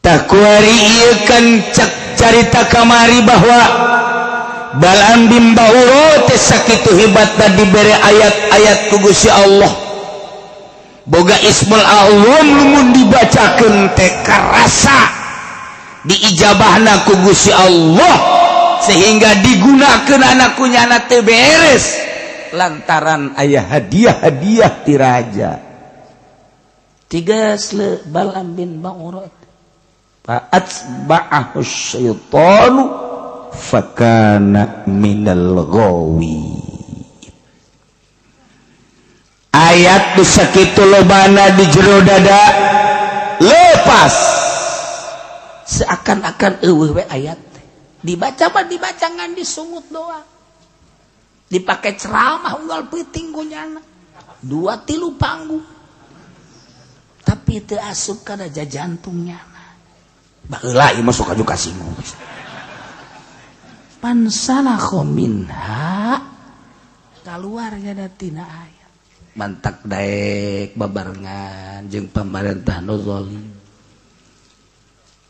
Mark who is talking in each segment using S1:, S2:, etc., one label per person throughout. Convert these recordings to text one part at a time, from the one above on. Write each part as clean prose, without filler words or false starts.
S1: Takuari ieu kan cak carita kamari bahwa Balam bin Bauro teh sakitu hebatna dibere ayat-ayat ku Gusti Allah, boga ismul a'zam, lamun dibacakeun teh karasa diijabahna ku Gusti Allah, sehingga digunakeun anak kunyana teh beres lantaran aya hadiah-hadiah ti raja.
S2: Tiga sle Balam bin Ba'ura.
S1: Fa'atba'ahu syaitanu fakana minal ghawi. Ayat nu sakitu lobana di jero dada lepas.
S2: Seakan-akan euweuh we ayat teh. Dibaca mah dibaca, ngan disungut doang. Dipakai ceramah unggal peuting kunyana dua tilu panggung, tapi teu asup kana jantungnya.
S1: Baheula ieu mah sok aju kasinggung.
S2: Fansalakha minha, keluar nya tina ayat. Mantak daek babarengan jeung pamarentah nu zalim,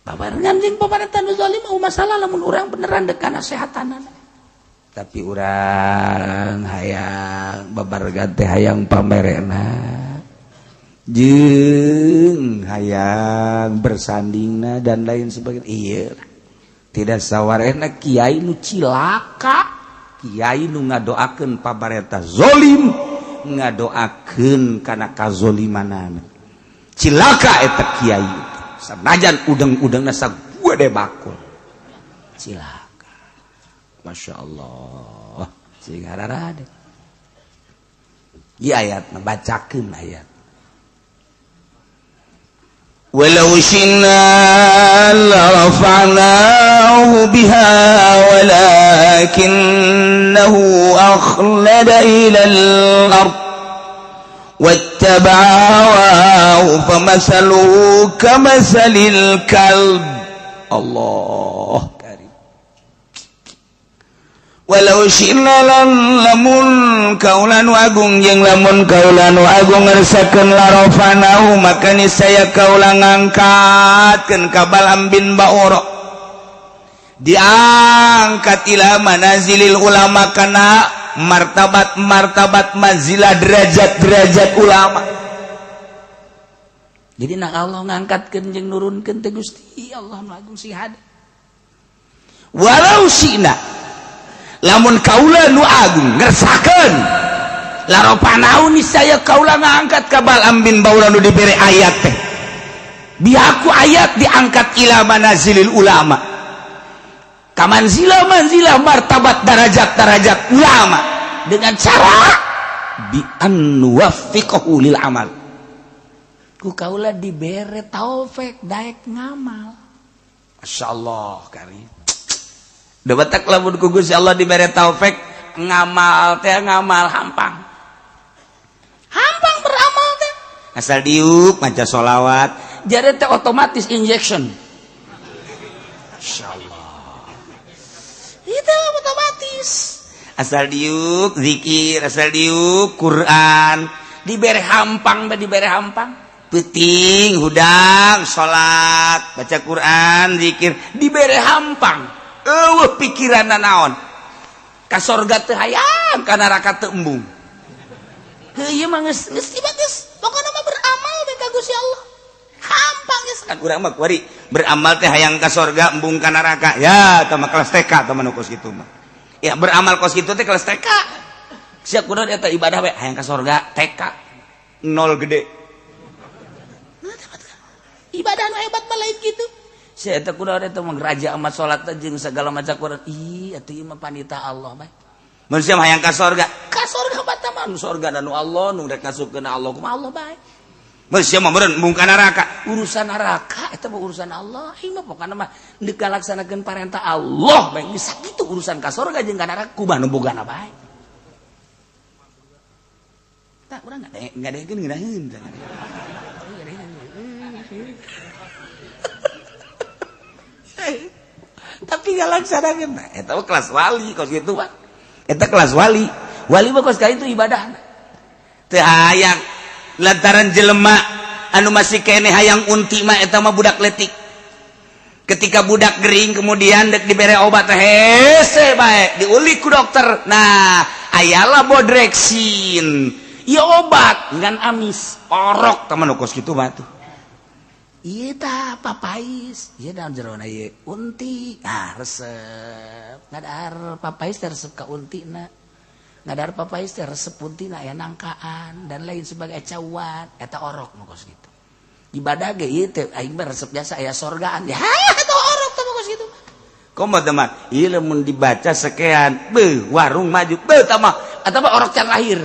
S2: babarengan jeung pamarentah nu zalim. Mau masalah lamun urang beneran dek nasehatan,
S1: tapi urang hayang babarengan teh hayang pamerena jeung hayang bersandingna dan lain sebagainya. Iya, tidak sawarehna kiai nu cilaka, kiai nu ngadoakeun pamarentah zolim, ngadoakeun kana kazolimanana, cilaka eta kiai. Sanajan udang-udangna sagede bakul, cilaka. Masya Allah, sing rarade. Ieu ayat bacakeun ayat. ولو شئنا لرفعناه بها ولكنه أخلد إلى الأرض واتبع هواه فمثله كمثل الكلب. الله كريم. Walau syi'na, lamun kaula nu agung jeung lamun kaula nu agung ngersakeun, larafa'nahu, maka niscaya kaula ngangkatkeun ka Balam bin Baura, diangkat ila manazilil ulama, kana martabat martabat, manzilah, derajat derajat ulama.
S2: Jadi nak Allah ngangkatkeun jeung nurunkeun teh Gusti Allah nu agung sing hade.
S1: Walau syi'na, lamun kaula nu agung ngersakeun, larafa'nahu, niscaya kaula ngangkat ka Balam bin Baura nu dibere ayat teh, biaku ayat diangkat ila manazilil ulama, ka manzilah manzilah, martabat, darajat darajat ulama, dengan cara bi an nuwaffiqahu lil amal.
S2: Ku kaula dibere taufik daek ngamal.
S1: Masya Allah karim. Batak lamun ku Gusti Allah dibere taufik ngamal teh, ngamal hampang.
S2: Hampang beramal teh.
S1: Asal diuk maca solawat.
S2: Jadi teh otomatis injection.
S1: Masya Allah.
S2: Itu otomatis.
S1: Asal diuk zikir, asal diuk Quran.
S2: Dibere hampang teh, dibere hampang.
S1: Peuting hudang salat, baca Quran, zikir, dibere hampang. Eueuh pikiran naon, ka sorga teu hayang, ka neraka teu embung.
S2: Heuh, ieu mah geus geus geus pokona mah beramal we ka Gusti Allah hampang geus.
S1: Kan urang mah kuari beramal teh hayang ka sorga, embung ka neraka. Ya tah mah kelas TK tah mah nu kos kitu mah. Ya, beramal kos kitu teh kelas TK. Siap kudu eta ibadah we hayang ka sorga, TK nol gede.
S2: Ibadah nu hebat mah lain gitu. Si eta kudu eta mah raja amat salat jeung segala macam Quran. Ih, atuh ieu mah panita Allah bae.
S1: Manusia mah hayang ka sorga.
S2: Ka sorga bata mah nu sorga nu Allah, nu rek ngasupkeun Allah kumaha Allah bae.
S1: Manusia mah meureun embung ka neraka.
S2: Urusan neraka eta mah urusan Allah. Ieu mah pokona mah deuk ngalaksanakeun parentah Allah bae. Geus sakitu urusan ka sorga jeung ka neraka kumaha nu bogana bae.
S1: Tah urang ngadengekeun ngeunaheun. Tapi nggak laksanakeun. Nah, eta mah kelas wali kos kitu mah. Eta kelas wali. Wali mah kos kitu ibadah. Teu hayang lantaran jelema anu masih keneh hayang unti mah eta mah budak letik. Ketika budak gering kemudian dek dibere obat hese bae diulik ku dokter. Nah, ayalah bodreksin. Ieu obat ngan amis. Orok teman kos kitu mah tuh. Ieu tah papais, ieu daun jerona ieu unti. Ah, resep. Ngadahar papais teh resep ka untina. Ngadahar papais teh resep untina aya nangkaan dan lain sebagai cawan eta orok nu kos kitu. Ibadah ge ieu teh aing mah resep jasa aya sorgaan. Ya eta orok teh kos kitu. Komo teman, ieu lamun dibaca sekian, beuh warung maju, beuh tah mah eta mah orok can lahir.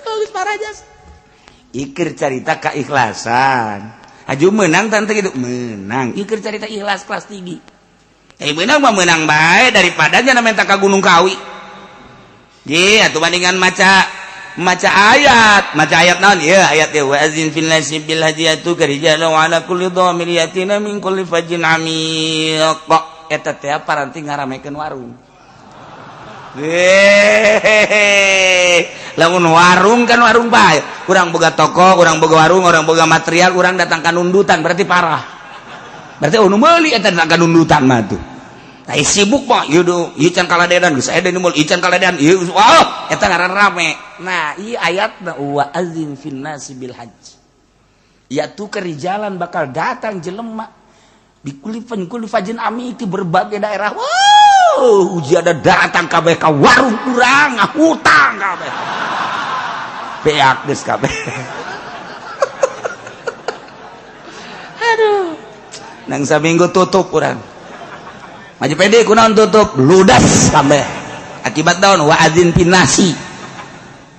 S1: Geus parajas. Ikir carita keikhlasan. Aju menang tante gitu, menang. Ikir carita ikhlas kelas tinggi. Eh menang mah menang bae daripada nya minta ka Gunung Kawi. Ye atuh bandingan maca ayat, maca ayat naon? Ieu ayat ieu wa azin fil nasi bil hajiyatu karijalu ala kulli dhamir yatina min kulli fajjin amiq. Eta teh paranti ngaramekeun warung. Hehehe. Lamun warung kan warung bae. Urang boga toko, urang boga warung, urang boga material, urang datang ka nundutan berarti parah. Berarti oh nu meuli eta datang ka nundutan mah tuh. Ai sibuk mah ieu do, ieu can kaladedan geus aya deui nu meuli, ieu can kaladedan, ieu wah eta ngaran rame. Nah, ieu ayatna wa azin fin nasi bil hajj. Ya tu kerijalan bakal datang jelema di kulifan kulifajin ami di berbagai daerah. Wow, uji ada datang kabeh ka warung urang hutang kabeh. Beak geus kabeh. Aduh. Nang saminggu tutup urang. Maju pede kunaon tutup ludas kabeh. Akibat daun wa adzin pinasi.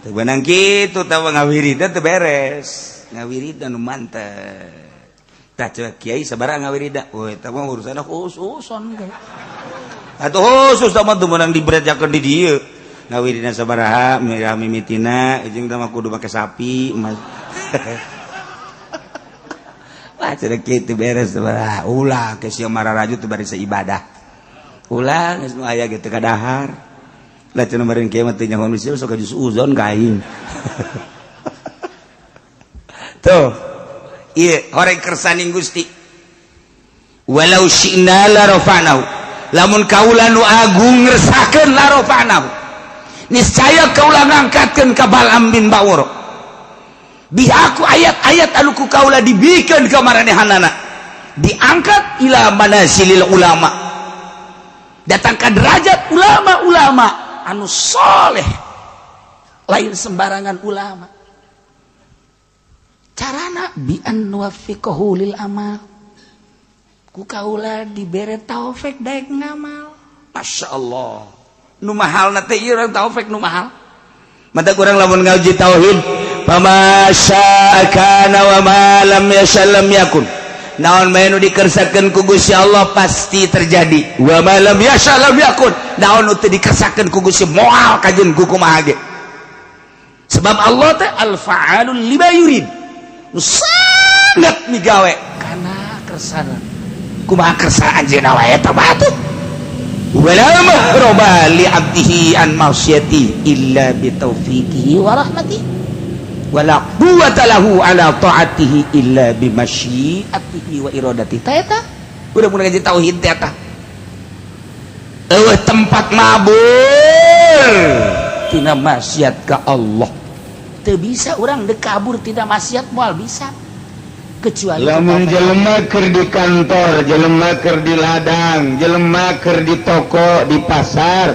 S1: Teu beunang kitu tah ngawiridan teu beres. Ngawiridan nu mantep. Tah ceuk kiai sabaraha ngawirida? Oh eta mah urusanna khususon. Atuh khusus tah mah teu meunang dibrejakeun di dieu. Ngawirina sabaraha mirah mimitina jeung tah mah kudu make sapi mas. Wah ceuk kitu beres sabaraha. Ulah ke sia mararaju teu bari ibadah. Ulah geus nu aya ge teu kadahar. Lah cenah meureun kieu mah teu nyaho nu sok jus uzon ka aing. Tuh. Ieu horeng kersaning Gusti. Walau syi'na la rafa'nahu. Lamun kaula nu agung ngersakeun la rafa'nahu. Niscaya kaula ngangkatkeun ka Bal'am bin Ba'ur. Bi aku ayat-ayat anu ku kaula dibikeun ka maranehanana. Diangkat ila manazilil ulama. Datang ka derajat ulama-ulama anu soleh. Lain sembarangan ulama. Carana bi an nuwaffiqahu lil amal. Ku kaula dibere taufik daek ngamal. Masya Allah. Nu mahalna teh ieu urang taufik nu mahal. Mata kurang lamun ngaji tauhid, fama syaa kana wa ma lam yasha lam yakun. Naon bae nu dikersakeun ku Gusti Allah pasti terjadi. Wa ma lam yasha lam yakun. Naon nu teu dikersakeun ku Gusti moal kajeun ku kumaha ge. Sebab Allah teh al-fa'alul lima yurid. Nu sangat migawe kana kersana. Kumaha kersa anjeunna wae eta batu. Wala mahraba li 'abdihi an ma'siyati illa bi taufiqihi wa rahmatihi. Wala quwwata lahu ala ta'atihi illa bi masyiatihi wa iradatihi. Ta eta udah mun ngaji tauhid teh eta. Eueuh tempat mabur tina maksiat ka Allah. Teu bisa urang deuk kabur tina maksiat moal bisa. Kecuali
S3: lamun jelema keur di kantor, jelema keur di ladang, jelema keur di toko, di pasar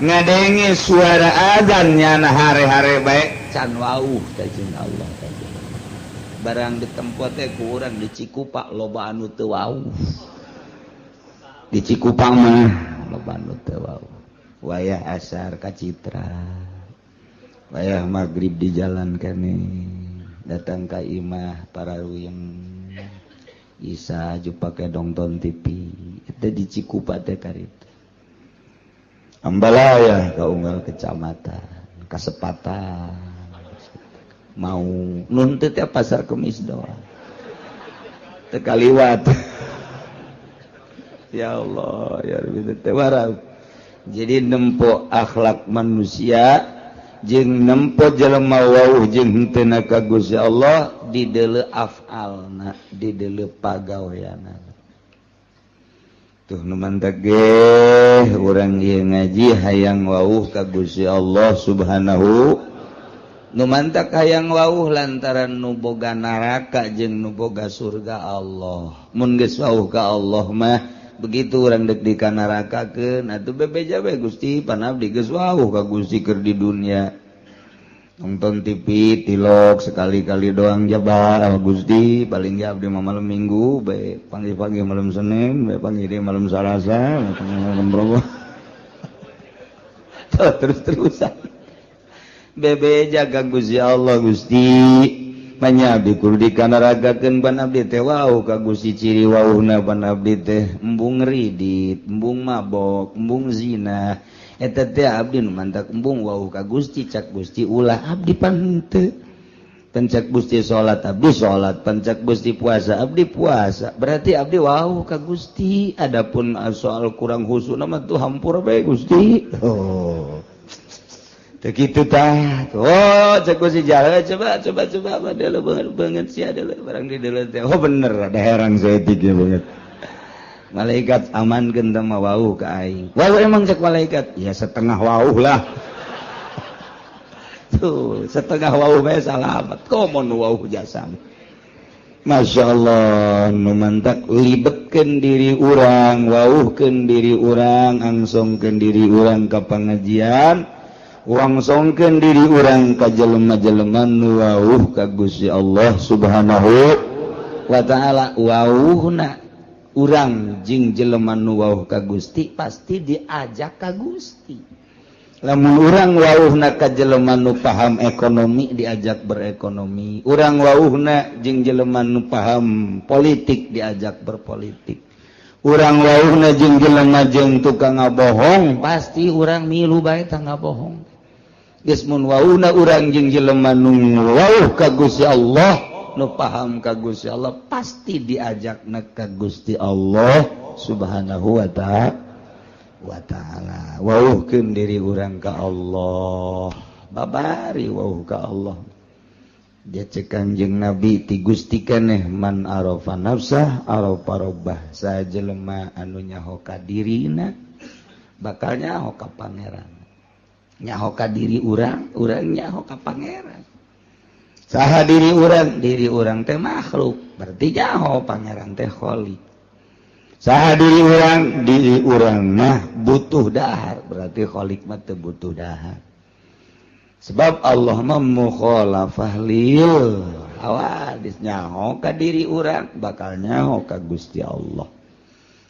S3: ngadenge suara azan nyana hare-hare bae
S1: can wauh teh jeung Allah teh. Barang ditempo teh ku urang di Cikupa loba anu teu wauh. Di Cikupa mah loba anu teu wauh. Wayah asar ka Citra. Wayah magrib di jalan kene. Datang ka imah para ruyeng. Isa ju pake nonton TV. Eta di Cikupa teh karita. Ambalaya ka unggal kecamatan, kasepatan. Mau nuntut ya pasar Kemis doang. Teu kaliwat. Ya Allah, ya Rabbi teh warau. Jadi nempo akhlak manusia
S3: Jeung nempo jelema wauh jeung henteu ka Gusti Allah di deuleu afalna, di deuleu pagaweanna. Tuh nu mantak ge urang ieu ngaji hayang wauh ka Gusti Allah Subhanahu. Nu mantak hayang wauh lantaran nu boga neraka jeung nu boga surga Allah. Mun geus wauh ka Allah mah begitu urang dek di kanarakakeun atuh bebeja we Gusti, pan abdi geus wauh ka Gusti keur di dunia. Nonton TV tilok sekali-kali doang jaba Gusti, paling ge abdi mah malam Minggu bae, pagi-pagi malam Senin bae, pagi deui malam Salasa, malam Rebo. Terus-terusan bebeja ka Gusti Allah, Gusti manya abdi kudu dikanarakakeun pan abdi teh wauh ka Gusti. Ciri wauhna pan abdi teh embung ridit, embung mabok, embung zina, eta teh abdi nu mantak embung wauh ka Gusti. Cak Gusti ulah, abdi pan henteu. Pencak Gusti salat, abdi salat. Pencak Gusti puasa, abdi puasa. Berarti abdi wauh ka Gusti. Adapun soal kurang khusyuk mah tuh hampura bae Gusti. Oh, begitu tah. Oh, cek Gusti jaha, coba coba coba ada banget banget sih, ada barang di dalam teh. Oh bener, ada herang saeutik ya banget. Malaikat amankeun teh mah wauh ka aing. Wauh emang cek malaikat? Ya setengah wauh lah. Tuh, setengah wauh bae salamet. Komo nu wauh jasa. Masya Allah, nu mantak libetkeun diri urang, wauhkeun diri urang, angsongkeun diri urang ka pengajian, wangsongkeun diri urang ka jelema-jelema nu wauh ka Gusti Allah Subhanahu wa taala. Wauhna urang jeung jelema nu wauh ka Gusti pasti diajak ka Gusti. Lamun urang wauhna ka jelema nu paham ekonomi, diajak berekonomi. Urang wauhna jeung jelema nu paham politik, diajak berpolitik. Urang wauhna jeung jelema jeung tukang ngabohong, pasti urang milu bae tah ngabohong. Geus mun wauhna urang jeung jelema nu wauh ka Gusti Allah, nu paham ka Gusti Allah, pasti diajakna ka Gusti Allah Subhanahu wa ta'ala. Wauhkeun diri urang ka Allah, babari wauh ka Allah. Dia cek Kanjeng Nabi ti Gusti keneh, man arafa nafsah arafa rabbah. Sajelema anu nyaho ka dirina bakal nyaho ka pangeran. Nyaho ka diri urang, urang nyaho ka pangeran. Saha diri urang? Diri urang teh makhluk, berarti nyaho pangeran teh khalik. Saha diri urang? Diri urang mah butuh dahar, berarti khalik mah teu butuh dahar. Sebab Allah mah mukhalafah lil hawadis. Nyaho ka diri urang bakal nyaho ka Gusti Allah.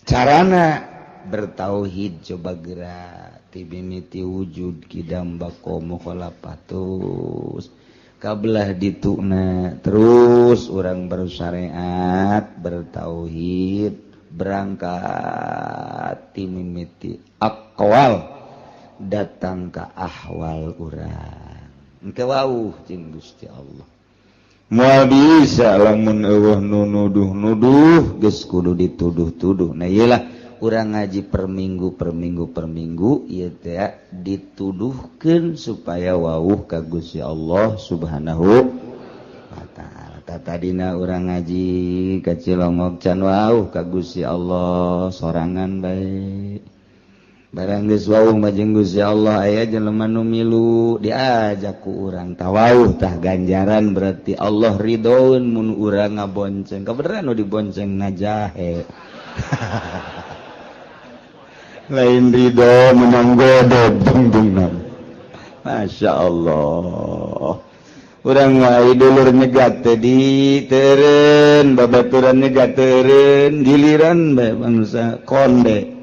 S3: Carana bertauhid, coba gerak tibimiti wujud kidam bako mukhalafah terus kabelah dituna, terus orang bersyariat bertauhid, berangkat timimiti aqwal datang ke ahwal urang engke wauh jeung Gusti Allah. Moal bisa lamun eueuh nu nuduh-nuduh, geus kudu dituduh-tuduh. Nah ieu lah urang ngaji per minggu per minggu per minggu ieu teh dituduhkeun supaya wauh ka Gusti Allah Subhanahu wa taala. Tadina urang ngaji ka Cilongok can wauh ka Gusti Allah, sorangan bae. Barang geus wauh mah jeung Gusti Allah, aya jelema nu milu diajak ku urang tawauh tah ganjaran, berarti Allah ridhoeun mun urang ngabonceng. Kabeneran nu dibonceng ngajahe. Lain ridho menang godog dungdungan. Masya Allah. Urang wae dulur nyegat teh di teureun, babaturan nyegat teureun, giliran bae bangsa konde.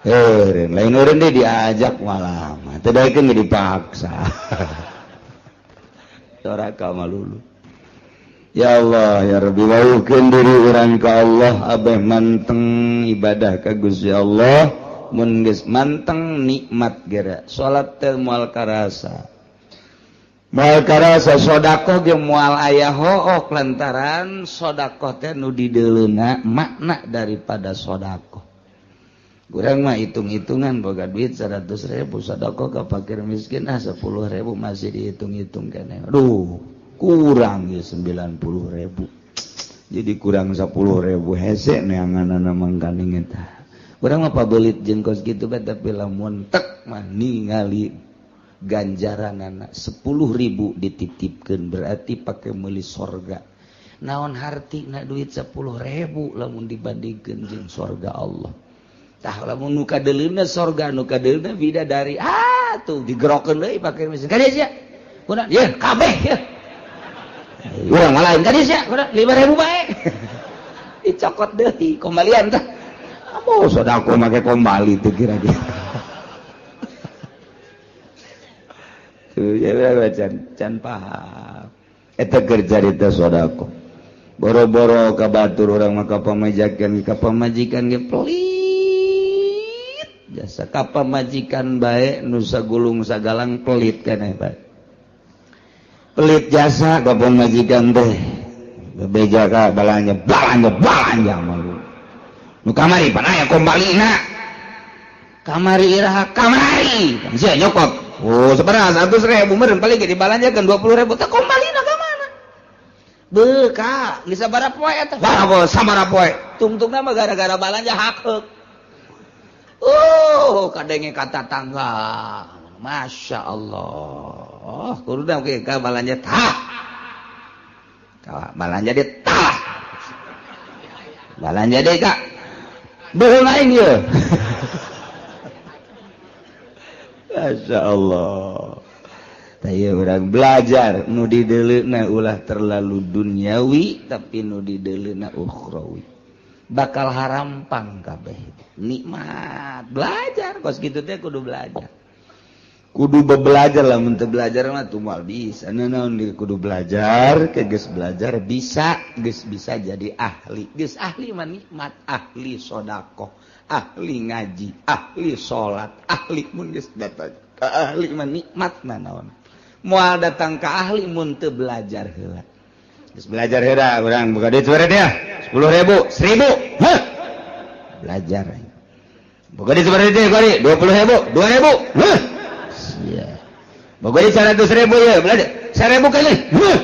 S3: Eureun, lain eureun deui diajak malah mah. Teu daekeun ge dipaksa. Doraka malulu. Ya Allah ya Rabbi, wauhkeun diri urang ka Allah, abeh manteng ibadah ka Gusti Allah. Mun geus manteng nikmat geura salat teh moal karasa, moal karasa sedekah ge moal aya hook, lantaran sedekah teh nu dideuleuna makna daripada sedekah. Kurang mah hitung-hitungan boga duit 100.000 sedekah ka fakir miskin ah 10.000 masih dihitung-hitung keneh. Aduh, kurang ya 90.000. Jadi kurang 10.000 hese neanganana mangkaning eta. Urang mah pabelit jeung kos kitu bae tapi lamun tek mah ningali ganjaranana 10.000 dititipkeun berarti pake meuli sorga. Naon hartina duit 10.000 lamun dibandingkeun jeung sorga Allah. Tah lamun nu kadeuleuna sorga nu kadeuleuna bidadari ah tuh digerokeun deui pake mesin. Ka dieu sia. Kunaon? Ye kabeh ye. Urang mah lain ka dieu sia, kunaon 5.000 bae. Dicokot deui kembalian tah. Oh, sodako make kembali tuh kira-kira. Tuh ya can paham. Eta keur carita sodako. Boro-boro ka batur urang mah ka pamajikan ge pelit. Jasa ka pamajikan bae nu sagulung sagalang pelit keneh bae. Pelit jasa ka pamajikan teh. Bebeja ka balanja balanja balanja malu. Nu kamari pan aya kombalina. Kamari iraha kamari. Sia nyokot. Oh, sabaraha 100.000 meureun paling ge dibalanjakeun 20.000 teh kombalina ka mana? Beuh ka, geus sabaraha poe eta? Wah, sabaraha poe. Tungtungna mah gara-gara balanja hakeuk. Oh, kadenge ka tatangga. Masya Allah. Kudu ge ka balanja tah. Ka balanja deui tah. Balanja deui ka. Beuh aing ieu. Masya Allah. Tah ieu urang belajar nu dideuleuna ulah terlalu duniawi tapi nu dideuleuna ukhrawi. Bakal harampang kabeh. Nikmat belajar kos kitu teh kudu belajar. Kudu belajar lah mun teu belajar mah tuh moal bisa. Naon kudu belajar, ke geus belajar bisa, geus bisa jadi ahli. Geus ahli mah nikmat, ahli sedekah, ahli ngaji, ahli salat, ahli mun geus datang ka ahli mah nikmat naon. Moal datang ka ahli mun teu belajar heula. Geus belajar heula urang boga duit sabaraha dia? 10.000, 1.000. Heh. Belajar. Boga duit sabaraha dia? 20.000, 2.000. Heh. Iya. Boga duit 100.000 ya, belajar. 1.000 kali. Heh.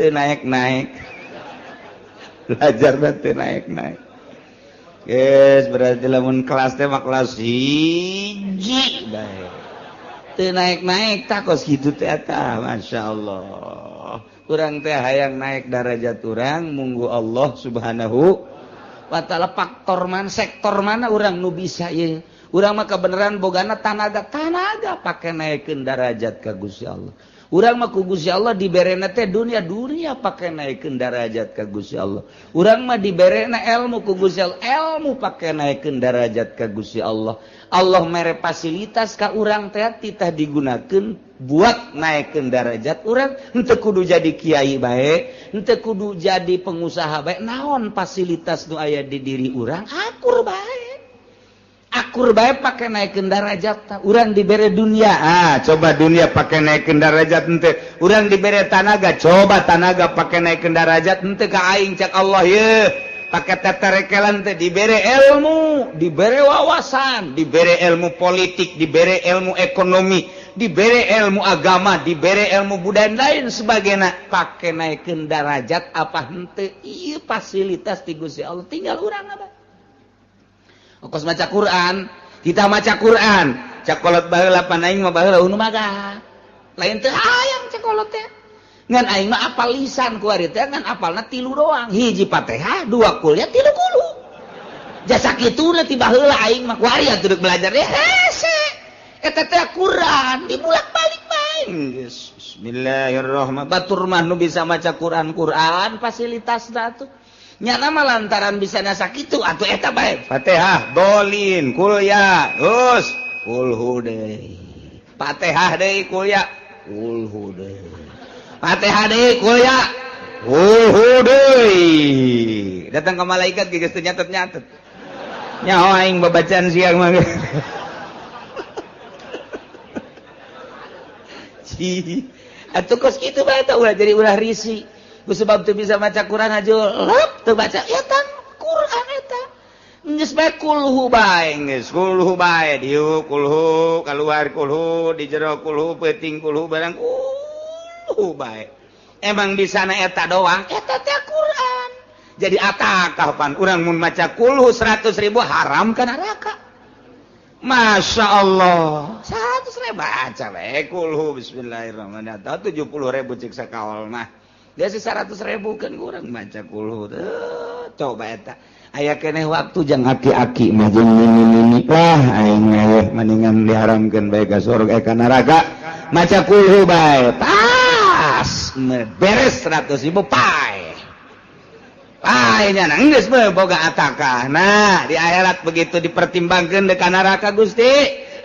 S3: Teu naik-naik. Belajar teu naik-naik. Geus berarti lamun kelas teh mah kelas 1 bae. Teu naik-naik tah kos kitu teh eta, masyaallah. Urang teh hayang naik darajat urang munggu Allah Subhanahu wa taala faktor mana sektor mana urang nu bisa ieu. Urang mah kebenaran bogana tanaga pake naikeun darajat ka Gusti Allah. Urang mah ku Gusti Allah diberena teh dunia pake naikeun darajat ka Gusti Allah. Urang mah diberena ilmu ku Gusti Allah, ilmu pake naikeun darajat ka Gusti Allah. Allah mere fasilitas ka urang teh titah digunakeun buat naikeun darajat urang. Henteu kudu jadi kiai bae, henteu kudu jadi pengusaha bae. Naon fasilitas nu aya di diri urang akur bae. Akur bae pake naikeun darajat. Urang dibere dunia, ah coba dunia pake naikeun darajat henteu. Urang dibere tanaga, coba tanaga pake naikeun darajat henteu ka aing cak Allah ye. Pake teterekelan teh dibere ilmu, dibere wawasan, dibere ilmu politik, dibere ilmu ekonomi, dibere ilmu agama, dibere ilmu budaya lain sebagainya. Pake naikeun darajat apa henteu? Ieu fasilitas ti Gusti Allah tinggal urang apa? Kos maca Quran, kita maca Quran. Cakolot baheula pan aing mah baheula unu maga. Lain teu hayang cakolot teh. Ngan aing mah apal lisan ku ari teh ngan apalna 3 doang. Hiji Fatihah, 2 kuliah, 3 kulu. Jasa kituna ti baheula aing mah ku ari atuh deuk belajar deh hese. Eta teh Quran dibulak-balik bae. Bismillahirrahmanirrahim. Batur mah nu bisa maca Quran fasilitasna atuh. Nyana mah lantaran bisa nasak itu atuh eta bae. Fatihah, dolin, kuliah, terus kulhu deui. Fatihah deui kuliah, kulhu deui. Fatihah deui kuliah, kulhu deui. Datang ke malaikat geus teu nyatet-nyatet. Nyaho aing babacaan siang mah. Atuh kos kitu bae tah ulah jadi ulah risi. Ku sebab teu bisa maca Quran aja lep teu baca ya tan Quran eta. Geus bae kulhu bae geus kulhu bae diuk kulhu keluar kulhu di jero kulhu peuting kulhu barang kulhu bae. Emang di sana eta doang eta teh Quran. Jadi atakah pan urang mun maca kulhu 100.000 haram ka neraka. Masya Allah 100.000 baca bae kulhu bismillahirrahmanirrahim 70.000 cik sakaol mah. Dia sih 100.000 kan kurang maca kulhu. Coba eta aya keneh waktu jang aki-aki mah jeung nini-nini lah aing mah mendingan diharamkeun bae ka surga ka neraka maca kulhu bae pas beres 100.000 pae pae nya geus boga atakah. Nah di akhirat begitu dipertimbangkeun deuk ka neraka Gusti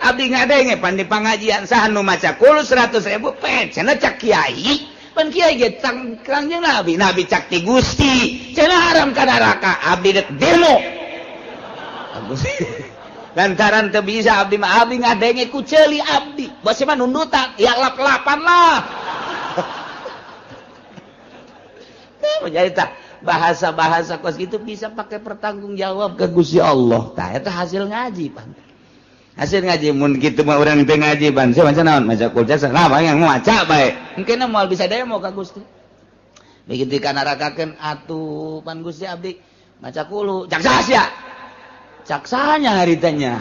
S3: abdi ngadenge pan di pangajian saha nu maca kulhu 100.000 pe cenah cak kiai pan kiai ge kangjeng Nabi Nabi cak ti Gusti cenah haram ka neraka abdi dek demo lantaran teu bisa abdi mah abdi ngadenge ku ceuli abdi bos mah nundutan ya lap-lapan lah. Jadi tah bahasa-bahasa kos gitu bisa pakai pertanggungjawab ke Gusti Allah tah eta hasil ngaji pan hasil ngaji mun kitu mah urang teu ngaji ban sia maca naon maca kulca nah yang maca bae mungkin moal bisa demo ka Gusti begitu ka nerakakeun atuh pan Gusti abdi maca kulu cak saha sia cak sahanya haritanya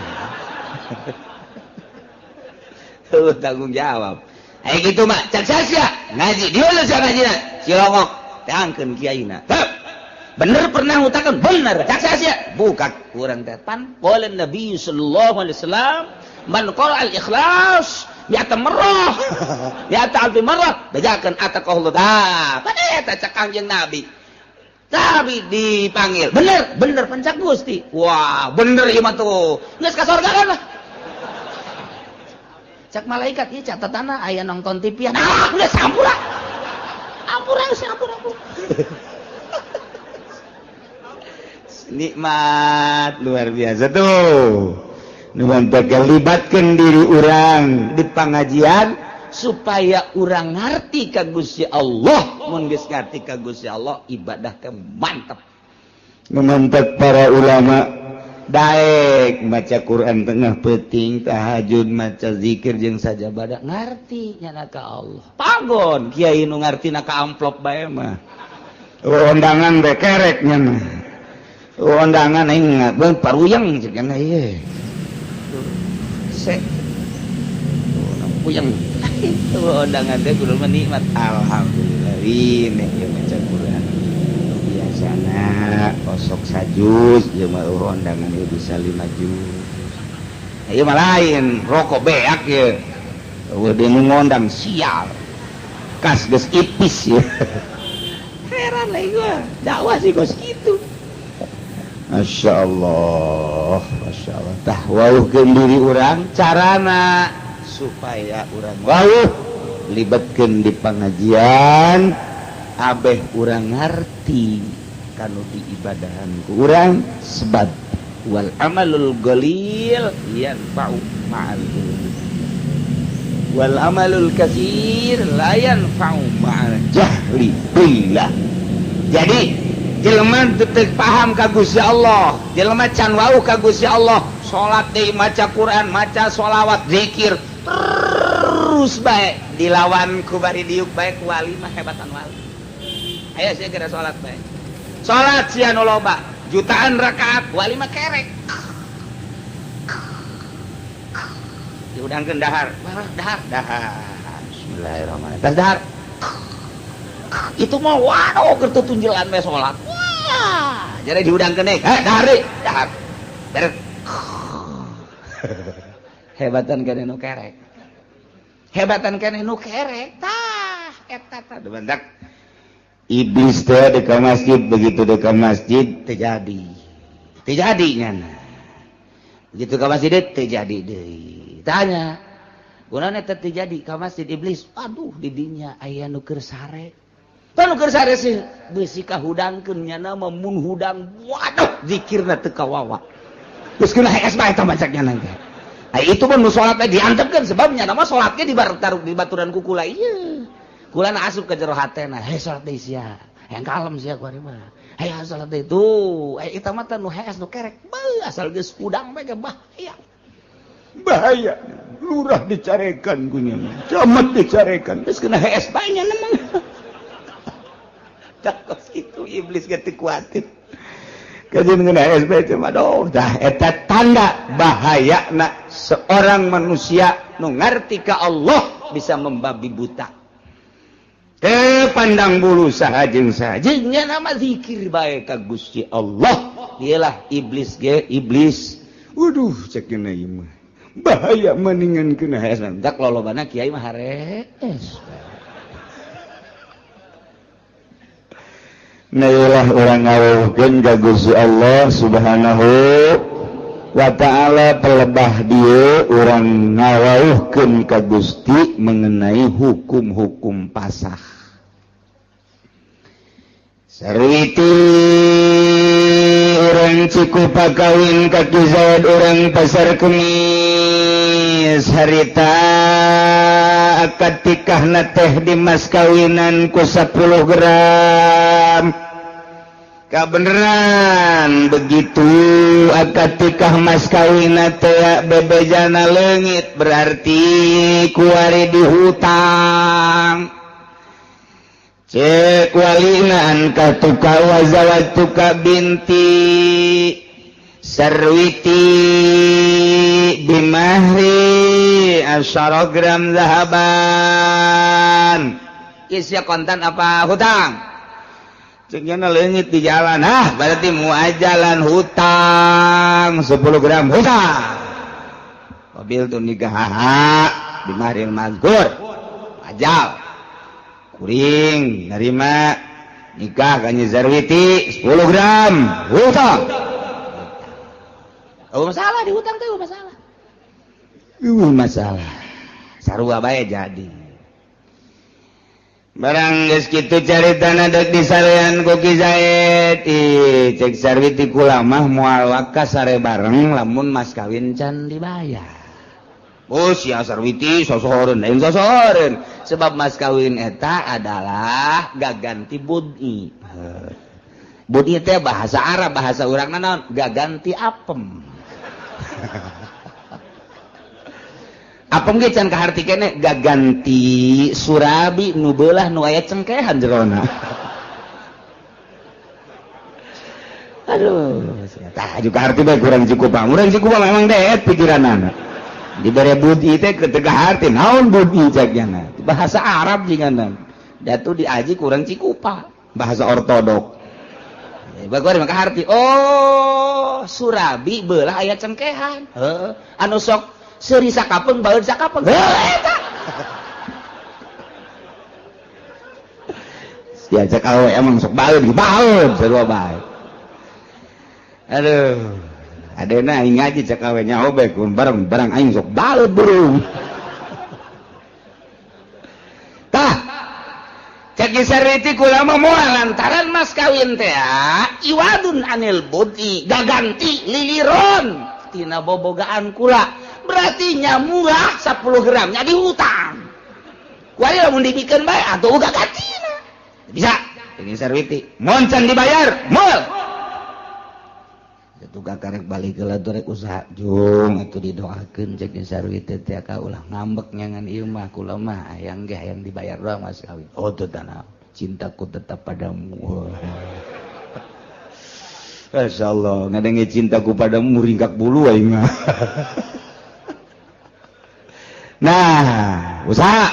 S3: tuh tanggung jawab aya kitu mah cak saha sia ngaji di mana sia ngajina cilongok teangkeun kiaina bener pernah ngutakan bener cak sia buka kurang teh pan qala Nabi sallallahu alaihi wasallam man qara al ikhlas ya tamarrah ya ta'alfi marrah bejakeun ataqallahu ta pan eta cak Kangjeng Nabi tapi dipanggil bener bener pencak Gusti wah bener ieu mah tuh geus ka surga kan lah cak malaikat ieu catatana aya nonton TV ah geus ampura ampura geus ampura nikmat luar biasa tuh. Nu libatkan diri urang di pengajian supaya urang ngerti ka Gusti Allah. Mun geus ngerti ka Gusti Allah ibadah teh mantep.
S1: Nu mantep para ulama daek maca Quran tengah peuting tahajud maca zikir jeung sajabada ngarti nya ka Allah.
S3: Pagon kiai nu ngartina ka amplop bae mah.
S1: Undangan teh kerek nya mah. Undangan aing paruyang cek ieu.
S3: Se. Puyeng. Undangan teh kudu nikmat.
S1: Alhamdulillah ini ieu maca Quran. Biasana osok sajuz ieu mah undangan ieu bisa 5 juz.
S3: Ieu mah lain rokok beak ieu.
S1: Eueuh deui nu ngondang sial. Kas geus ipis ieu.
S3: Heran lah gua. Dakwah sih kos kitu.
S1: Masya Allah, Masya Allah. Tah wauhkeun diri urang carana supaya urang wauh libatkeun di pengajian abeh urang ngarti kanu diibadahan ku urang sebab
S3: wal amalul qalil yanfa'u ma'al ilmi wal amalul katsir la yanfa'u ma'al
S1: jahli billah. Jadi jelema teu paham ka Gusti Allah, jelema can wauh ka Gusti Allah, salat deui maca Quran, maca sholawat, zikir terus bae dilawan ku bari diuk bae ku wali mah hebatan wali.
S3: Ayo sia geura salat bae. Salat sia nu loba, jutaan rakaat, wali mah kerek. Diudangkeun dahar, dahar, dahar.
S1: Bismillahirrahmanirrahim.
S3: Tas dahar. Itu mah waduh keur tutunjelan bae salat. Wah, jadi diudangkeun deui. Heh, dahar deui, dahar. Beres. Hebatan keneh nu kerek. Hebatan keneh nu kerek. Tah, eta tah
S1: bentak. Iblis teh di ka masjid, begitu di ka masjid
S3: terjadi. Terjadi nyana. Begitu ka masjid terjadi deui. Tanya, gunana teh terjadi ka masjid iblis. Aduh, di dinya aya nu keur sare. Tah nu keur sare sih beusi kahudangkeun nyana mah mun hudang. Waduh, zikirna teu kawawa. Geus kena hees bae eta macak nyana teh. Ai itu mun salat teh diantepkeun sebab nyana mah salatnya di baturan ku kula ieu. Kula na asup ke jero hatena, heh salat deui sia.
S2: Hayang kalem sia ku ari mah. Hayang salat teh tuh, aya eta mah nu hees nu kerek. Beuh asal geus hudang bae bahaya.
S1: Bahaya. Lurah dicarekan ku nya. Camat dicarekan.
S2: Geus kena hees bae nya nemang. Tah kos kitu iblis ge teu kuatir.
S1: Kajian kena hees bae teh aduh, dah eta tanda bahayana seorang manusia nu ngarti ka Allah bisa membabi buta. Teu pandang bulu saha jeung saha jeung nya nama zikir bae ka Gusti Allah. Dialah iblis ge iblis. Waduh cek dina ieu mah. Bahaya mendingan kena hees.
S2: Dak lolobana kiai mah harees.
S1: Nah iyalah urang ngaweuhkeun ka Gusti Allah Subhanahu wa ta'ala pelebah dieu urang ngawauhkeun ka Gusti mengenai hukum-hukum pasah. Sarwiti urang Cikupa kawin ka Ki Zaid urang Pasar Kemis harita akad tikahna teh di mas kawinan ku 10 gram. Kabeneran begitu akad tikah mas kawinna teh bebejana leungit berarti kuari dihutang. Cek walina ankahtuka wa zawajtuka binti Sarwiti bimahri asyara gram zahaban.
S2: Isya kontan apa hutang?
S1: Ceknya leungit di jalan, ah berarti muajalan hutang 10 gram hutang. Mobil tuh nikah bimahril mazkur ajal kuring nerima nikah ka Nyi Zarwiti 10 gram hutang.
S2: Oh masalah di hutang teh masalah.
S1: Masalah. Sarua bae jadi. Barang geus kitu caritana deuk disarean ku Ki Zaid. Ih, cek Sarwiti kula mah moal waka sare bareng lamun mas kawin can dibayar. Oh sia Sarwiti sosohoreun lain sosohoreun sebab mas kawin eta adalah gaganti budi. Budi teh bahasa Arab, bahasa urang naon? Gaganti apem. Apem ge can kaharti keneh gaganti surabi nu beulah nu aya cengkehan jerona. Aduh, tah juga harti bae kurang Cikupa. Urang Cikupa memang deet pikiranana. Dibere budi teh ketegah harti naon budi cek nya. Bahasa Arab jigana. Datu diaji kurang Cikupa, bahasa ortodok. Bagor maka harti.
S2: Oh, surabi beulah aya cengkehan. Heeh. Anu sok seuri sakapeung baeud sakapeung. Heuh eta.
S1: Diajak awe emang sok baeud, baeud sarua bae. Aduh. Adena aing ngaji cek awe nyaho bae kun bareng barang aing sok baeud burung. Tah.
S2: Cek Sarwiti kula mah moal lantaran mas kawin teh iwadun anil budi gaganti liliron tina bobogaan kula. Berarti nyamurah 10 gramnya dihutang. Kuari lamun dibikeun bae atuh uga gantina.
S1: Bisa. Ini Sarwiti, mun can dibayar, moal. Tukang karek balik ke rek usaha jung atuh didoakeun cek Sarwiti teh ka ulah ngambek nyangan ieu mah kula mah hayang ge hayang dibayar doang mas kawin. Oh teu tanah, cintaku tetap padamu. Masyaallah, ngadenge cintaku padamu ringkak bulu aing mah. Nah, usaha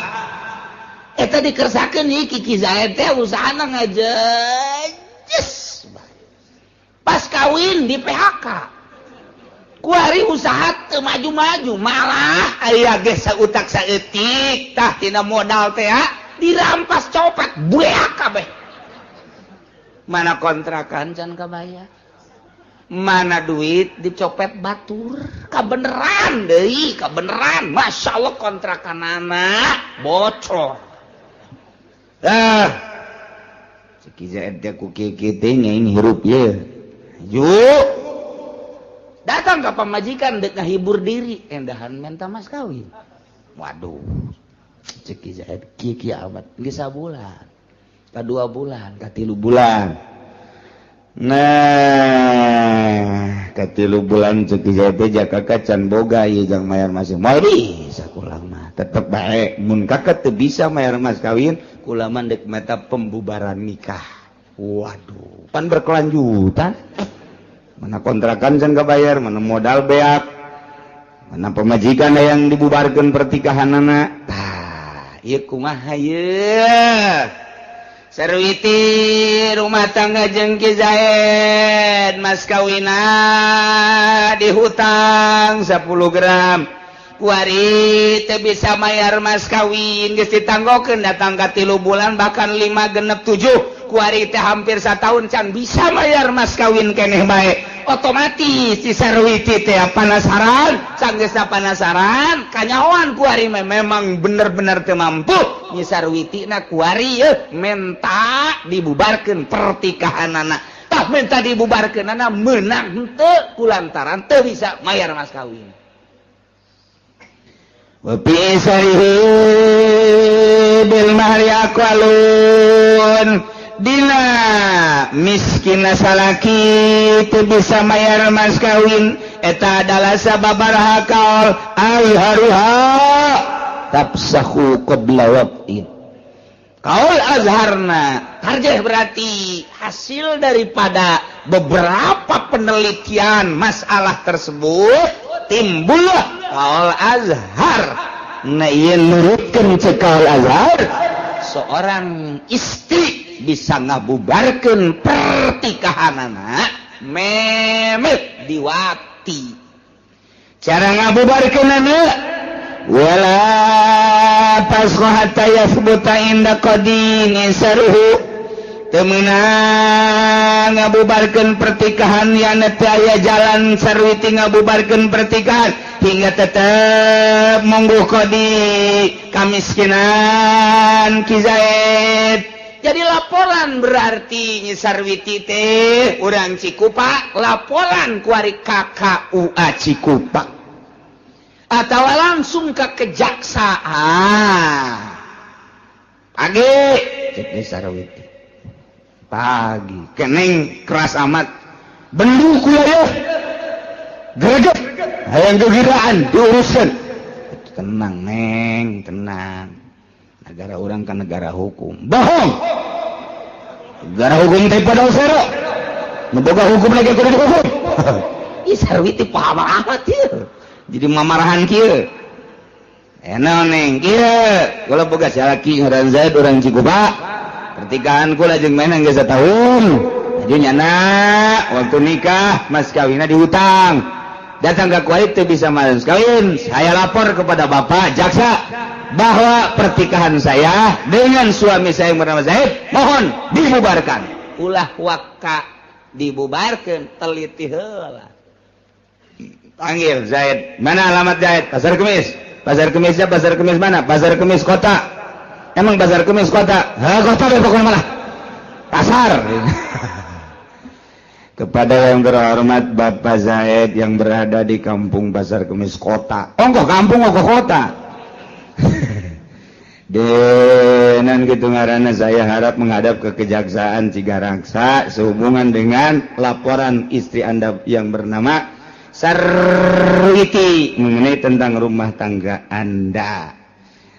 S2: eta dikersakeun ieu Ki Zaid teh usahana ngajejes. Pas kawin di PHK. Kuari usaha teu maju-maju, malah aya ge sautak saeutik tah tina modal teh dirampas copet bueak kabeh. Mana kontrakan can kabayar. Mana duit dicopet batur. Kabeneran deui, kabeneran. Masya Allah kontrakanana bocor.
S1: Ah. Ki Zaid teh ku kieu teh nyaing hirup ye.
S2: Yuk datang ke pamajikan dek ngahibur diri endahan minta mas kawin. Waduh, cek Ki Zaid kieu amat geus sabulan.
S3: Ka 2 bulan, ka 3 bulan. Nah, ka 3 bulan cek teh, "Kakak can boga ieu jang mayar masih." Moal bisa kula mah, tetep bae mun kakak teu bisa mayar mas kawin, kula mah dek meta pembubaran nikah. Waduh, pan berkelanjutan, mana kontrakan can kabayar, mana modal beak, mana pemajikan yang dibubarkan pertikahan anak. Tah, ieu kumaha ieu? Sarwiti rumah tangga jeung Ki Zaid, mas kawina dihutang 10 gram, kuari teu bisa mayar mas kawin, geus ditanggokeun datang ka 3 bulan, bahkan 5 genep 7, kuari teh hampir setahun can bisa mayar mas kawin keneh bae. Otomatis si Sarwiti teh penasaran. Sanggeusna penasaran, kanyahoan kuari memang bener-bener teu mampu. Nyi Sarwiti na kuari menta dibubarkeun pertikahan anak. Tah, minta dibubarkeun anak menang henteu kulantaran teu bisa mayar mas kawin? Wa fi isarihi bil mahri aqwalun. Dina miskin salaki teu bisa mayar mas kawin, eta adalah sababaraha kaul. Azharuha tafsakhu qabla waqtin. Kaul azharna tarjih, berarti hasil daripada beberapa penelitian masalah tersebut timbullah kaul azhar. Nah, ieu nurutkeun cek kaul azhar, seorang istri bisa ngabubarkeun pertikahan anak memet diwati. Cara ngabubarkeun anak, wala tafsakhu hatta yathbuta inda qadin isaruhu. Teu meunang ngabubarkeun pertikahan yang teu aya jalan Sarwiti ngabubarkeun pertikahan hingga tetep monggo kodi kamiskinan Ki Zaid. Jadi laporan, berarti Nyi Sarwiti teh urang Cikupa, laporan kuari KKUA Cikupa atau langsung ke kejaksaan. Pagi, cek Nyi Sarwiti, pagi keneng keras amat bendu kula ya, greget hayang gegiraan diuruskan. Tenang, Neng, tenang, negara orang kan negara hukum. Bohong, negara hukum teh pada sero nu boga hukum lagi kudu dihukum. Ih, Sarwiti paham amat ieu, jadi mamarahan kieu. Enak, Neng, kieu kula boga salaki ngaran Zaid, urang Cikupa. Pertikahan kula jeung mainan geus satahun. Jadi nyana waktu nikah mas kawinna dihutang, datang ke kuari teu bisa mas kawin. Saya lapor kepada bapak jaksa bahwa pertikahan saya dengan suami saya yang bernama Zaid mohon dibubarkan. Ulah waka dibubarkan, teliti heula. Panggil Zaid. Mana alamat Zaid? Pasar Kemis. Pasar Kemisnya Pasar Kemis mana? Pasar Kemis kota. Emang Pasar Kemis kota? Ha, kota deh pokoknya, malah pasar. Kepada yang terhormat Bapak Zaid yang berada di kampung Pasar Kemis kota. Ongkoh kampung, ongkoh kota. Denan gitu ngaranna, saya harap menghadap ke Kejaksaan Cigaraksa sehubungan dengan laporan istri Anda yang bernama Sarwiti mengenai tentang rumah tangga Anda.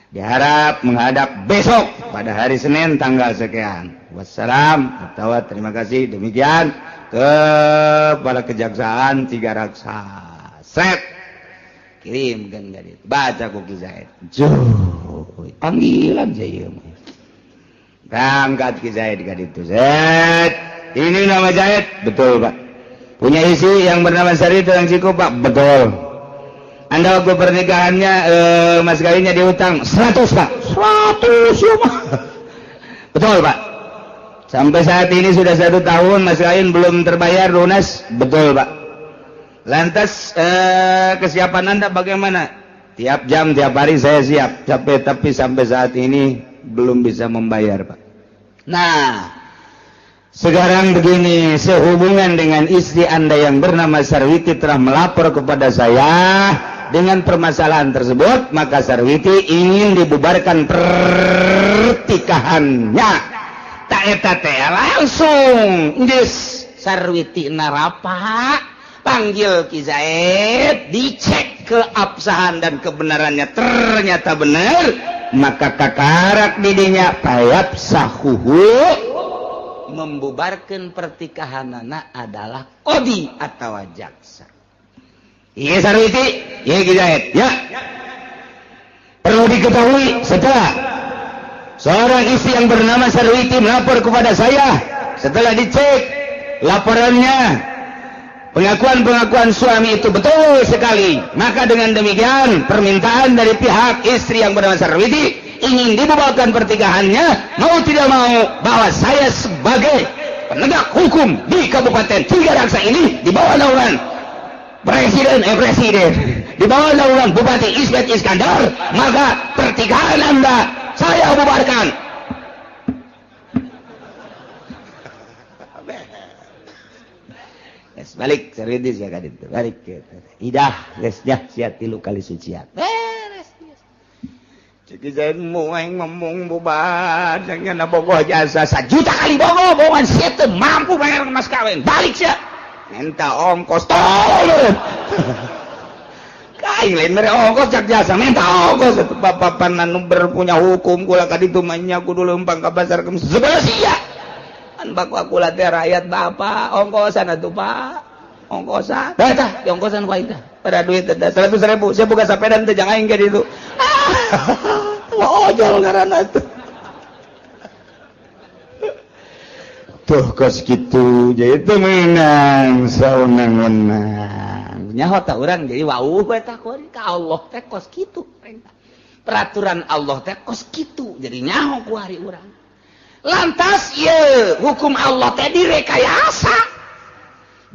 S3: Diharap menghadap besok pada hari Senin tanggal sekian. Wassalam atau terima kasih, demikian kepada Kejaksaan Cigaraksa. Set, kirim kan itu baca ku Ki Zaid. Panggilan saya berangkat. Ki Zaid ka ditu. Zaid, ini nama Zaid betul, Pak? Punya istri yang bernama Sari itu yang Cikupa, betul? Anda waktu pernikahannya mas kawinnya dihutang 100, Pak? 100 ya, Pak? Betul, Pak. Sampai saat ini sudah satu tahun mas kawin belum terbayar lunas, betul, Pak? Lantas kesiapan Anda bagaimana? Tiap jam, tiap hari saya siap capek, tapi sampai saat ini belum bisa membayar, Pak. Nah, sekarang begini, sehubungan dengan istri Anda yang bernama Sarwiti telah melapor kepada saya dengan permasalahan tersebut, maka Sarwiti ingin dibubarkan pertikahannya.
S1: Tak eta teh langsung geus Sarwiti narapa panggil Ki Zaid, dicek keabsahan dan kebenarannya, ternyata benar, maka kakarak didinya payap sahuhu membubarkan pertikahanana adalah qadi atau jaksa. Iya Sarwiti, iya Ki Zaid, ya. Perlu diketahui setelah seorang istri yang bernama Sarwiti melapor kepada saya, setelah dicek laporannya, pengakuan-pengakuan suami itu betul sekali, maka dengan demikian permintaan dari pihak istri yang bernama Sarwiti ingin dibubarkan pernikahannya, mau tidak mau bahwa saya sebagai penegak hukum di Kabupaten Tigaraksa ini di bawah naungan presiden di bawah naungan Bupati Ismet Iskandar, maka pernikahan Anda saya bubarkan. Balik serius ya kan itu balik idah geus nya sia 3 kali sucian beres. Cek zain moeng ngomong bubar jangan bogoh jasa 1 juta kali bogoh bohongan sia teu mampu bayar mas kawin balik sia minta ongkos tolong kain lain mere ongkos cak jasa minta ongkos bapak anu berpunya hukum kula ka ditu mah nya kudu leumpang ka pasar sebelah sia an baku kula teh rakyat bapak ongkosan atuh pak ongkosan dah tah di ongkosan ku aing tah pada duit teh 100.000 sia boga sapeda teh jang aing ka ditu. Ojol ngaranna tuh tuh kos kitu jadi teu meunang saunang-wenang nyaho tah urang jadi wauh we tah ka Allah teh kos kitu peraturan Allah teh kos kitu jadi nyaho ku hari urang. Lantas ieu hukum Allah teh direkayasa.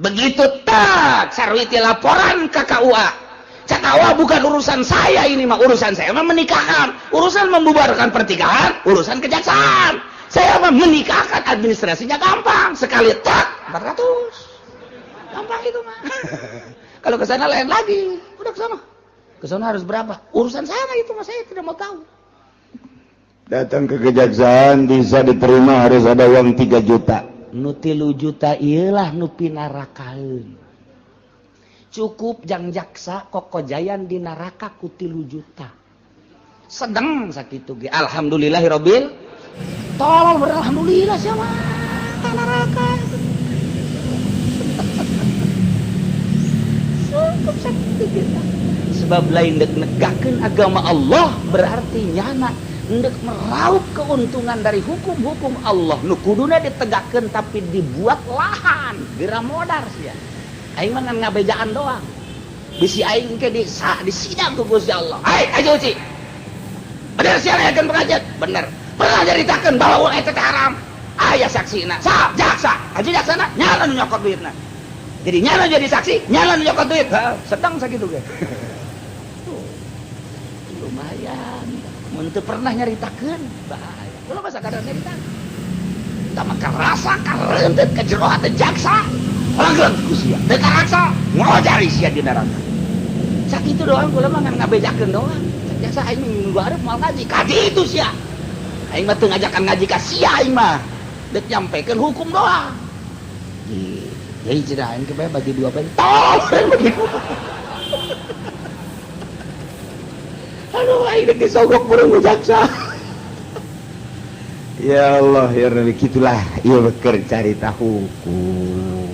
S1: Begitu tak Sarwiti laporan ke KUA. Cak KUA bukan urusan saya ini mah, urusan saya mah menikahkan, urusan membubarkan pernikahan, urusan kejaksaan. Saya mah menikahkan, administrasinya gampang, sekali tak 400. Gampang itu mah. Kalau ke sana lain lagi, udah ke sana. Ke sana harus berapa? Urusan saya itu mah saya tidak mau tahu.
S3: Datang ke kejaksaan bisa diterima harus ada uang 3 juta.
S2: Nu 3 juta ieulah nu pinarakaeun. Cukup jang jaksa kokojayan di neraka ku 3 juta. Sedeng sakitu ge alhamdulillahirabbil. Tolol beralhamdulillah sia mah ka neraka. Cukup sakitu ge. Sebab lain dek negakeun agama Allah berarti nyana hendak meraup keuntungan dari hukum-hukum Allah nu kuduna ditegakkeun tapi dibuat lahan geura modar sia. Aing mah ngan ngabejaan doang. Bisi aing ke di sidang ku Gusti Allah. Hai aja uci. Bener sia ngayakeun pengajian? Bener. Pernah nyaritakeun bahwa uang eta teh haram. Aya saksina. Sa jaksa. Aja jaksana nyala nu nyokot duitna. Jadi nyala jadi saksi, nyala nu nyokot duit. Heeh, sedang sakitu ge. Lumayan. Mun teu pernah nyaritakeun bahaya. Kula mah sakadar nyaritakeun. Tah mah karasa kareunteut ka jero hate jaksa. Langgeng ku sia. Teu karasa ngojari sia di neraka. Sakitu doang kula mah ngan ngabejakeun doang. Jaksa aing minggu hareup moal ngaji. Kaji itu sia. Aing mah teu ngajakan ngaji ka sia aing mah. Deuk nyampekeun hukum doang. Jadi cenah aing ke bagi dua bae. Tol bagi dua. Aduh, aing dek disogok burung jaksa.
S3: Ya Allah, ya Rabbi, gitulah ieu beker carita hukum.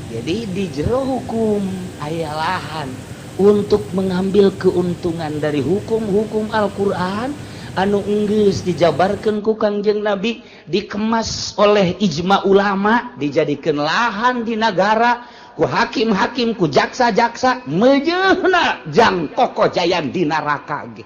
S2: Jadi di jero hukum aya lahan untuk mengambil keuntungan dari hukum-hukum Al-Qur'an anu enggeus dijabarkeun ku Kangjeng Nabi, dikemas oleh ijma ulama, dijadikeun lahan di nagara ku hakim-hakim, ku jaksa-jaksa meujeuhna jang kokojayan di neraka ge.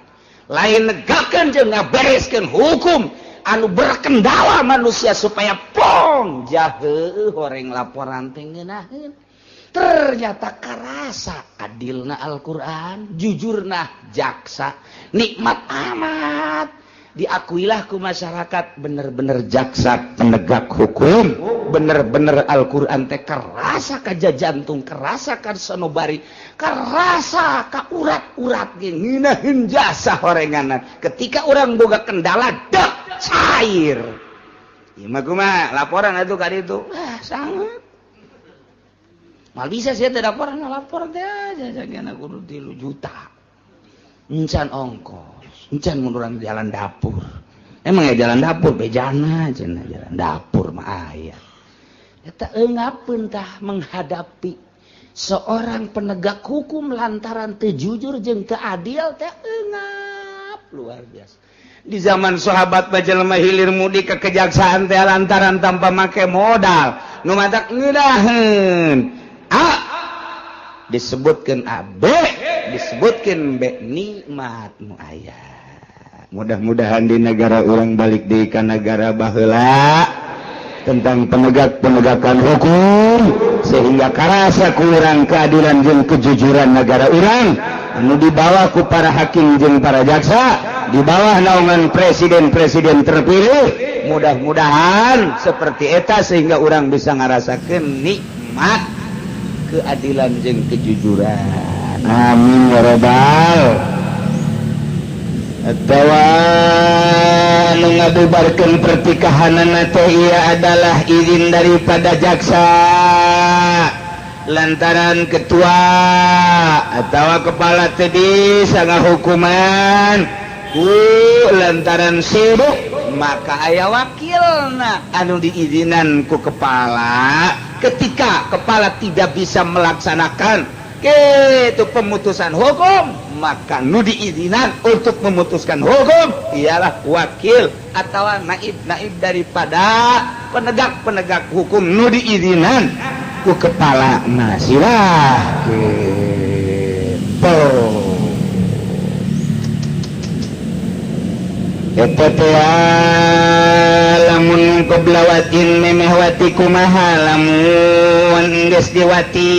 S2: Lain negakeun jeung ngabereskeun hukum anu berkendala manusia supaya plong jaheuh horeng laporan teh ngeunaheun. Ternyata karasa adilna Al-Qur'an, jujurna jaksa, nikmat amat. Diakuilah ku masyarakat bener-bener jaksa penegak hukum, bener-bener Al-Qur'an teh kerasa ka jantung, kerasa ka sanobari, kerasa ka urat-urat ge ngeunaheun jasa horenganan. Ketika orang boga kendala dek cair.
S3: Ieu mah kumaha laporan atuh ka ditu. Ah sangat. Mal bisa sih teh laporan lapor teh jajanna kudu 3 juta. Encan ongkos, encan mun urang jalan dapur. Emang ya jalan dapur bejana cenah jalan dapur mah aya. Eta eungapeun tah menghadapi seorang penegak hukum lantaran teu jujur jeung teu adil teh eungap luar biasa. Di zaman sahabat mah jelema hilir mudik ke kejaksaan teh lantaran tanpa make modal nu matak ngeudaheun A disebutkeun A B disebutkeun B nikmat nu aya. Mudah-mudahan di negara urang balik deui ka negara baheula tentang penegak-penegakan hukum sehingga karasa kurang keadilan jeung kejujuran negara urang anu dibawa ku para hakim jeung para jaksa di bawah naungan presiden-presiden terpilih. Mudah-mudahan seperti eta sehingga orang bisa ngarasakeun nikmat keadilan jeung kejujuran. Amin ya rabbal. Atawa nu ngabubarkeun pertikahanana teh ieu adalah izin daripada jaksa lantaran ketua atawa kepala teh bisa ngahukuman ku lantaran sibuk maka aya wakilna anu diizinan ku kepala. Ketika kepala tidak bisa melaksanakan itu pemutusan hukum maka nu diizinan untuk memutuskan hukum ialah wakil atau naib-naib daripada penegak-penegak hukum nu diizinan ku kepala masilah gitu. Eta teh lamun koblawatin memeh wati kumaha lamun geus diwati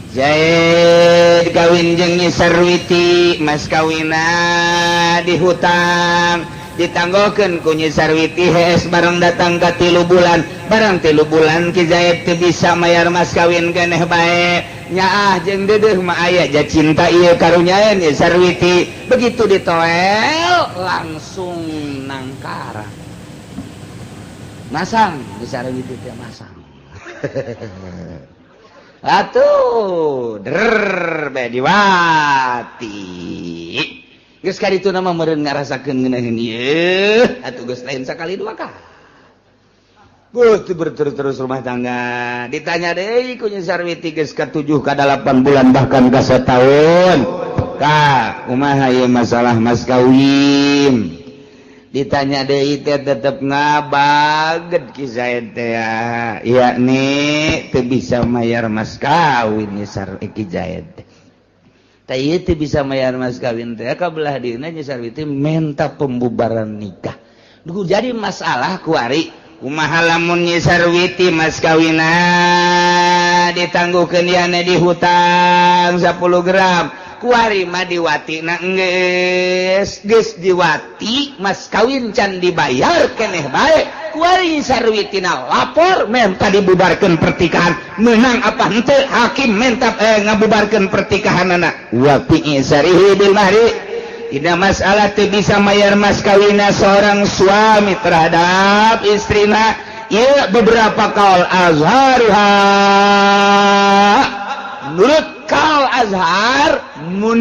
S3: Zaid kawin jeung Nyi Sarwiti mas kawina dihutang ditanggokeun ku Nyi Sarwiti hees bareng datang ka 3 bulan barang 3 bulan Ki Zaid teu bisa mayar mas kawin keneh bae nyaah jeung deudeuh mah aya ja cinta ieu karunya Nyi Sarwiti begitu ditoel langsung nangkara masang Nyi Sarwiti teh masang atuh der bae diwati geus ka ditu mah meureun ngarasakeun ngeunaheun ieu atuh geus lain sakali dua kali Buh berterus-terus rumah tangga ditanya deui ku Nyi Sarwiti geus ka 7 ka 8 bulan bahkan ka setahun ka kumaha ieu masalah mas kawin ditanya deui teh tetep ngabaget Ki Zaid teh yakni teu bisa mayar mas kawin Nyi Ki Zaid teh ieu teu bisa mayar mas kawin teh ka belah dieuna Nyi Sarwiti menta pembubaran nikah. Duh jadi masalah kuari kumaha lamun Nyi Sarwiti mas kawina ditangguhkeun diane dihutang 10 gram kuari mah diwati na geus geus diwati mas kawin can dibayar keneh bae kuari Sarwitina lapor menta dibubarkeun pertikahan menang apa henteu hakim menta ngabubarkeun pertikahanana wa fi isarihi bil mahri dina masalah teu bisa mayar mas kawina seorang suami terhadap istrina ieu beberapa kaul azhariha menurut kaul azhar mun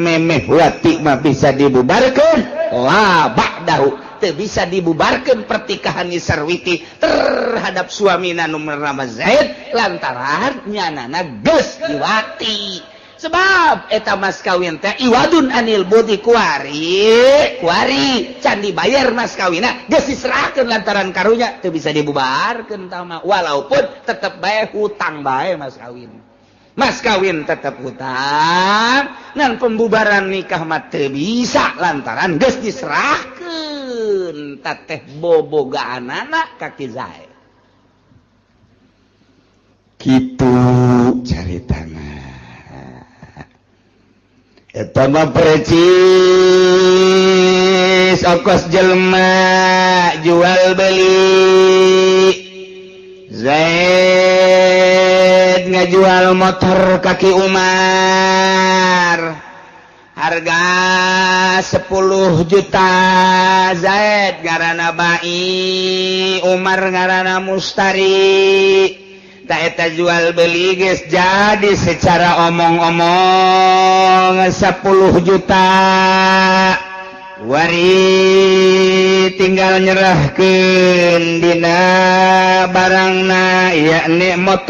S3: memeh wati mah bisa dibubarkeun la ba'dahu teu bisa dibubarkeun pertikahan Nyi Sarwiti terhadap suamina nu bernama Zaid lantaran nyanana geus diwati sebab eta mas kawin teh iwadun anil budi kuari kuari can dibayar mas kawina geus diserahkeun lantaran karunya teu bisa dibubarkeun tah mah walaupun tetep bae hutang bae mas kawin. Mas kawin tetap hutang dan pembubaran nikah mah teu bisa lantaran geus diserahkeun teteh bobogaanana ka Ki Zaid. Kitu caritana. Eta mah precis ongkos jelema jual beli. Zaid ngajual motor kaki Umar.
S1: Harga 10 juta. Zaid ngaranna bai, Umar ngaranna mustari. Tah, eta jual beli geus jadi secara omong-omong 10 juta. Wari tinggal nyerahkeun dina barangna, yakni motor.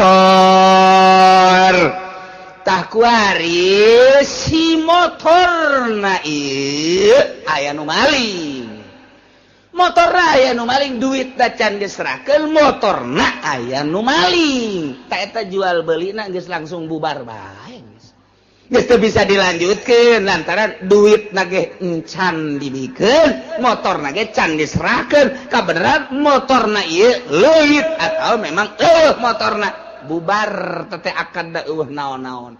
S1: Tah, kuari si motorna ieu aya nu maling. Motor aya nu maling, duit can diserahkeun, motorna aya nu maling. Tah, eta jual belina geus langsung bubar bae, geus teu bisa dilanjutkeun lantaran duit nage encan dibikeun, motor nage can diserahkeun. Kabeneran motorna ieu leuit atau memang motorna, bubar tete akad, da eueuh naon-naon.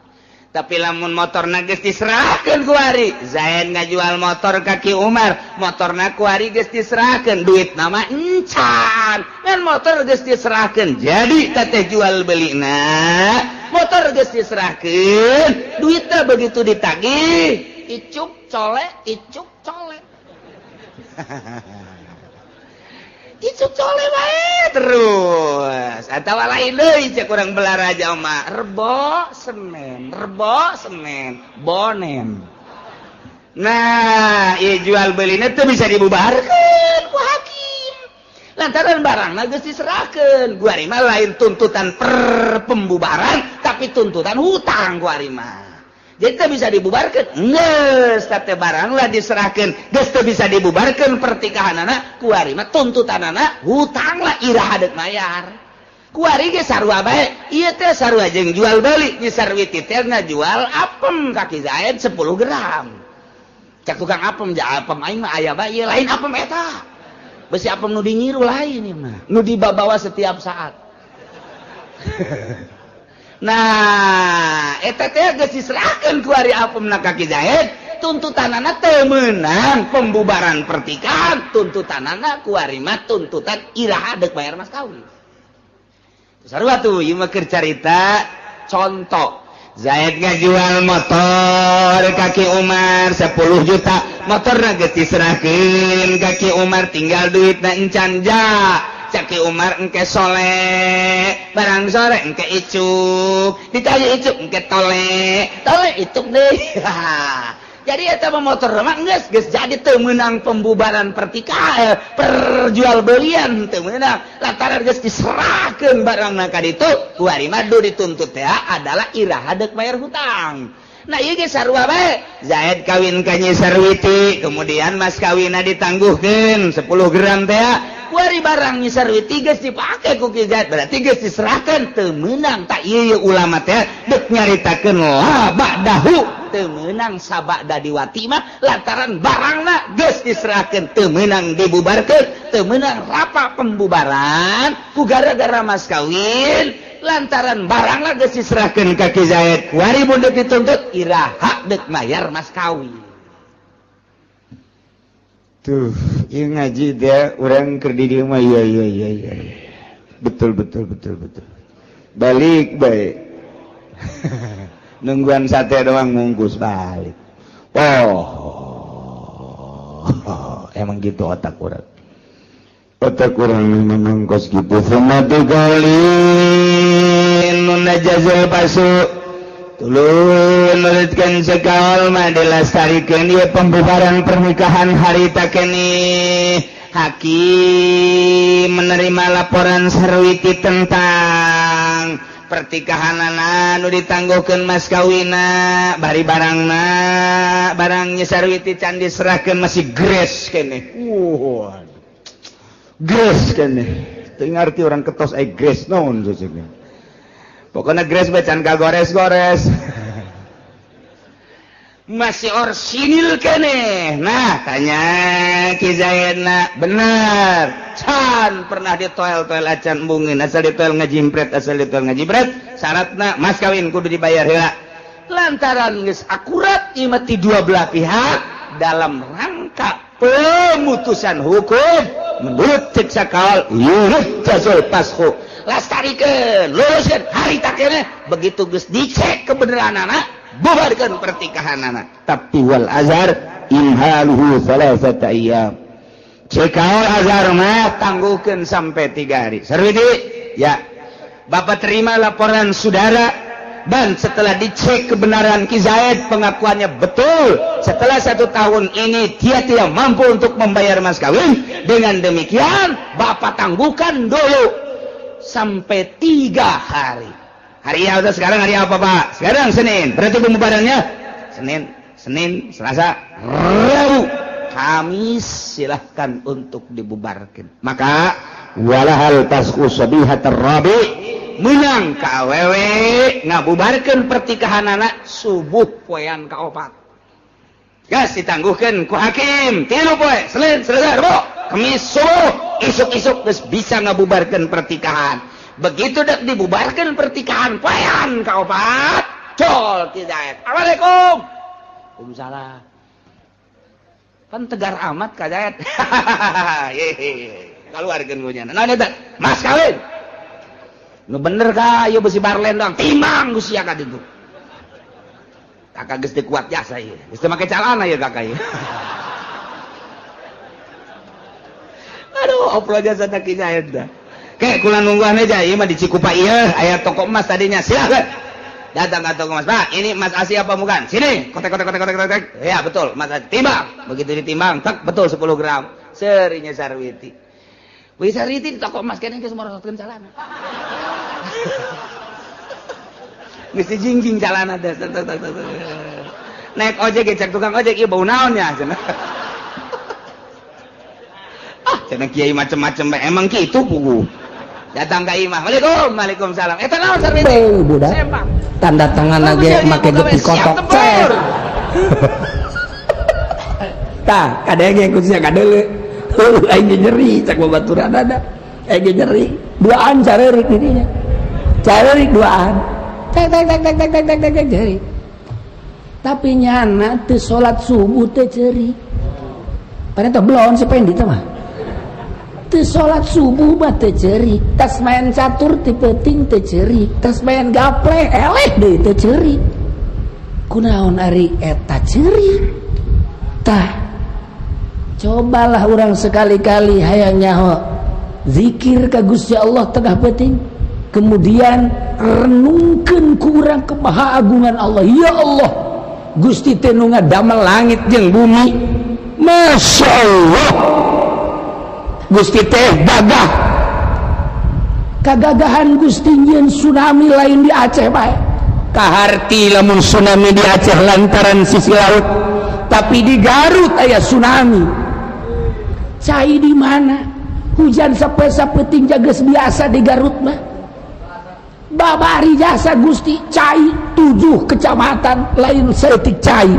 S1: Tapi lamun motorna geus diserahkeun, kuari Zaid ngajual motor ka Ki Umar, motorna kuari geus diserahkeun, duit nama encan dan motor geus diserahkeun, jadi teteh jual belina. Motor geus diserahkeun, duitnya begitu ditagih, icuk cole, icuk cole, icuk cole bae terus. Atau lain deui, cek urang Balaraja mah, Rebo Senin, Rebo Senin bonen. Nah, ieu jual belina teu bisa dibubarkeun ku hakim lantaran barangna geus diserahkeun. Kuari mah lain tuntutan per pembubaran, tapi tuntutan hutang kuari mah. Jadi teu bisa dibubarkan, geus teh barang lah diserahkeun, geus teu bisa dibubarkan pertikahanana. Kuari mah tuntutanana hutang lah, iraha deuk mayar? Kuari ge sarua bae, ieu teh sarua jeung jual beli. Nyi Sarwiti teh ngajual apem ka Ki Zaid 10 gram. Cak tukang apem, ja apem aing mah aya bae ieu, lain apem eta. Besi apem nu dinyiru lain, ieu mah nu dibawa setiap saat. Nah, eta teh geus diserahkeun ku ari apemna ka Ki Zaid, tuntutanana teu meunang pembubaran pertikahan, tuntutanana ku ari mah tuntutan iraha deuk bayar mas kawin. Sarua tuh, ieu mah keur carita contoh. Zaid ngajual motor ka Ki Umar 10 juta, motorna geus diserahkeun ka Ki Umar, tinggal duitna encan. Ja cak Ki Umar, engke sole, barang sore engke icuk. Ditanya icuk, engke tole, tole icuk deh. Jadi eta mah motor mah geus geus jadi, teu meunang pembubaran pertikahan, perjual belian teu meunang lantaran geus diserahkeun barangna ka ditu. Kuari mah dituntut teh adalah iraha deuk bayar hutang. Nah, ieu ge sarua bae. Zaid kawin ka Nyi Sarwiti, kemudian mas kawinna ditangguhkeun 10 gram teh. Kuari barang Nyi Sarwiti geus dipake ku Ki Zaid, berarti geus diserahkeun, teu meunang. Tak ieu ulama teh deuk nyaritakeun la ba'dahu, teu meunang sabada diwati mah lantaran barangna geus diserahkeun, teu meunang dibubarkeun, teu meunang rapa pembubaran ku gara-gara mas kawin lantaran barangna geus diserahkeun ka Ki Zaid. Kuari mun deuk dituntut, iraha deuk mayar mas kawin?
S3: Tuh, ieu ngaji dia urang keur di dieu mah, iya, betul betul betul betul. Balik bae, nungguan sate doang mungkus balik. Oh, emang gitu otak urang, otak urang memang kos gitu. Summa kali nunajazul pasu, tuluy nurutkeun sekaol mah dilestarikeun ieu pembubaran pernikahan. Harita keneh hakim menerima laporan Sarwiti tentang pertikahan anu ditangguhkeun mas kawina, bari barangna, barang Nyi Sarwiti can diserahkeun, masih gres keneh. Wah, gres keneh. Teu ngarti urang ketos ai gres naon seseukeun. Pokoknya gres bacan kagores-gores, masih orsinil keneh. Nah, tanya Ki Zaidna, bener can pernah ditoel-toel acan embungeun, asal ditoel ngajimpret, asal ditoel ngajimpret. Syaratna mas kawin kudu dibayar heula.
S1: Lantaran geus akurat ieu mah ti dua belah pihak dalam rangka pemutusan hukum, menurut cek sakal yurjazul fashu, lastarikeun, luruskeun. Harita keneh begitu geus dicek kebenaran anak. Bubarkan pertikahan anak. Tapi wal azhar imhaluhu salasata ayyam. Cek kaul azhar mah tangguhkeun sampai 3 hari. Sarwiti, ya. Bapak terima laporan saudara dan setelah dicek kebenaran Ki Zaid, pengakuannya betul. Setelah satu tahun ini dia tidak mampu untuk membayar mas kawin. Dengan demikian Bapak tangguhkan dulu sampai 3 hari. Hari apa sekarang? Hari apa, Pak? Sekarang Senin. Berarti pembubarannya Senin, Senin, Selasa, Rabu, Kamis, silahkan untuk dibubarkan. Maka walahal fasku sabihat rabi, menang ka awewe ngabubarkan pertikahan anak subuh poean kaopat. Gas ditangguhkan ku hakim 3 poe, Senin, Selasa, Rabu, Kamis subuh, isuk-isuk geus bisa ngabubarkan pertikahan. Begitu dak dibubarkan pertikahan poean kaopat, col tidak. Assalamualaikum. Waalaikumsalam. Pan tegar amat ka Zaid. Keluarkan gue nyana. Nah, eta mas kawin. Nu bener ka ieu besi barlen dong. Timbang geus sia ka ditu. Kakak geus teu kuat jasa ieu. Geus teu make calana ieu kakak ieu. Aduh, oprol jasa tak ki Zaid dah. Kayak kula nungguan aja, ieu mah di Cikupa ieu aya toko emas tadinya. Silakan. Datang ke toko emas, "Pak, ini emas asli apa bukan? Sini, kotek kotek kotek kotek kotek." Ya, betul, emas asli. Timbang. Begitu ditimbang, tek, betul 10 gram. Serinya Sarwiti. Wih, Sarwiti di toko emas kene geus morotkeun calana. Geus dijingjing calana teh. Naik ojek, cek tukang ojek, ieu bau naon ya cenah. Ah, cenah kiai macem-macem bae. Emang kitu pugu. Datang ke imah. Waalaikum, waalaikumsalam. Eta naon, Sarwiti?
S2: Budak.
S1: Sempak.
S2: Tanda tangan lagi make gepi kotok. Tah, kadang yang khususnya kadeule. Heuh, aing nyeri cak babaturan ada. Aing nyeri. Duaan careurik dirinya. Careurik duaan. Tek tek tek tek tek tek tek tek ceurik. Tapi nyana teu salat subuh teu ceurik. Padahal belum si Pendi teh mah. Teu salat subuh mah teu ceurik. Tas main catur ti peuting teu ceurik. Tas main gaple eleh deui teu ceurik. Kunaon ari eta ceurik? Tah, cobalah urang sekali-kali hayang nyaho zikir ka Gusti Allah tengah peuting, kemudian renungkeun ku urang kemahaagungan Allah. Ya Allah, Gusti teh nu ngadamel langit jeung bumi. Masya Allah, Gusti teh gagah. Kagagahan Gusti nyieun tsunami lain di Aceh bae. Kaharti lamun tsunami di Aceh lantaran sisi laut, tapi di Garut aya tsunami. Cai di mana? Hujan sampai sapeuting geus biasa di Garut mah. Babari jasa Gusti, cai tujuh kecamatan lain saeutik cai.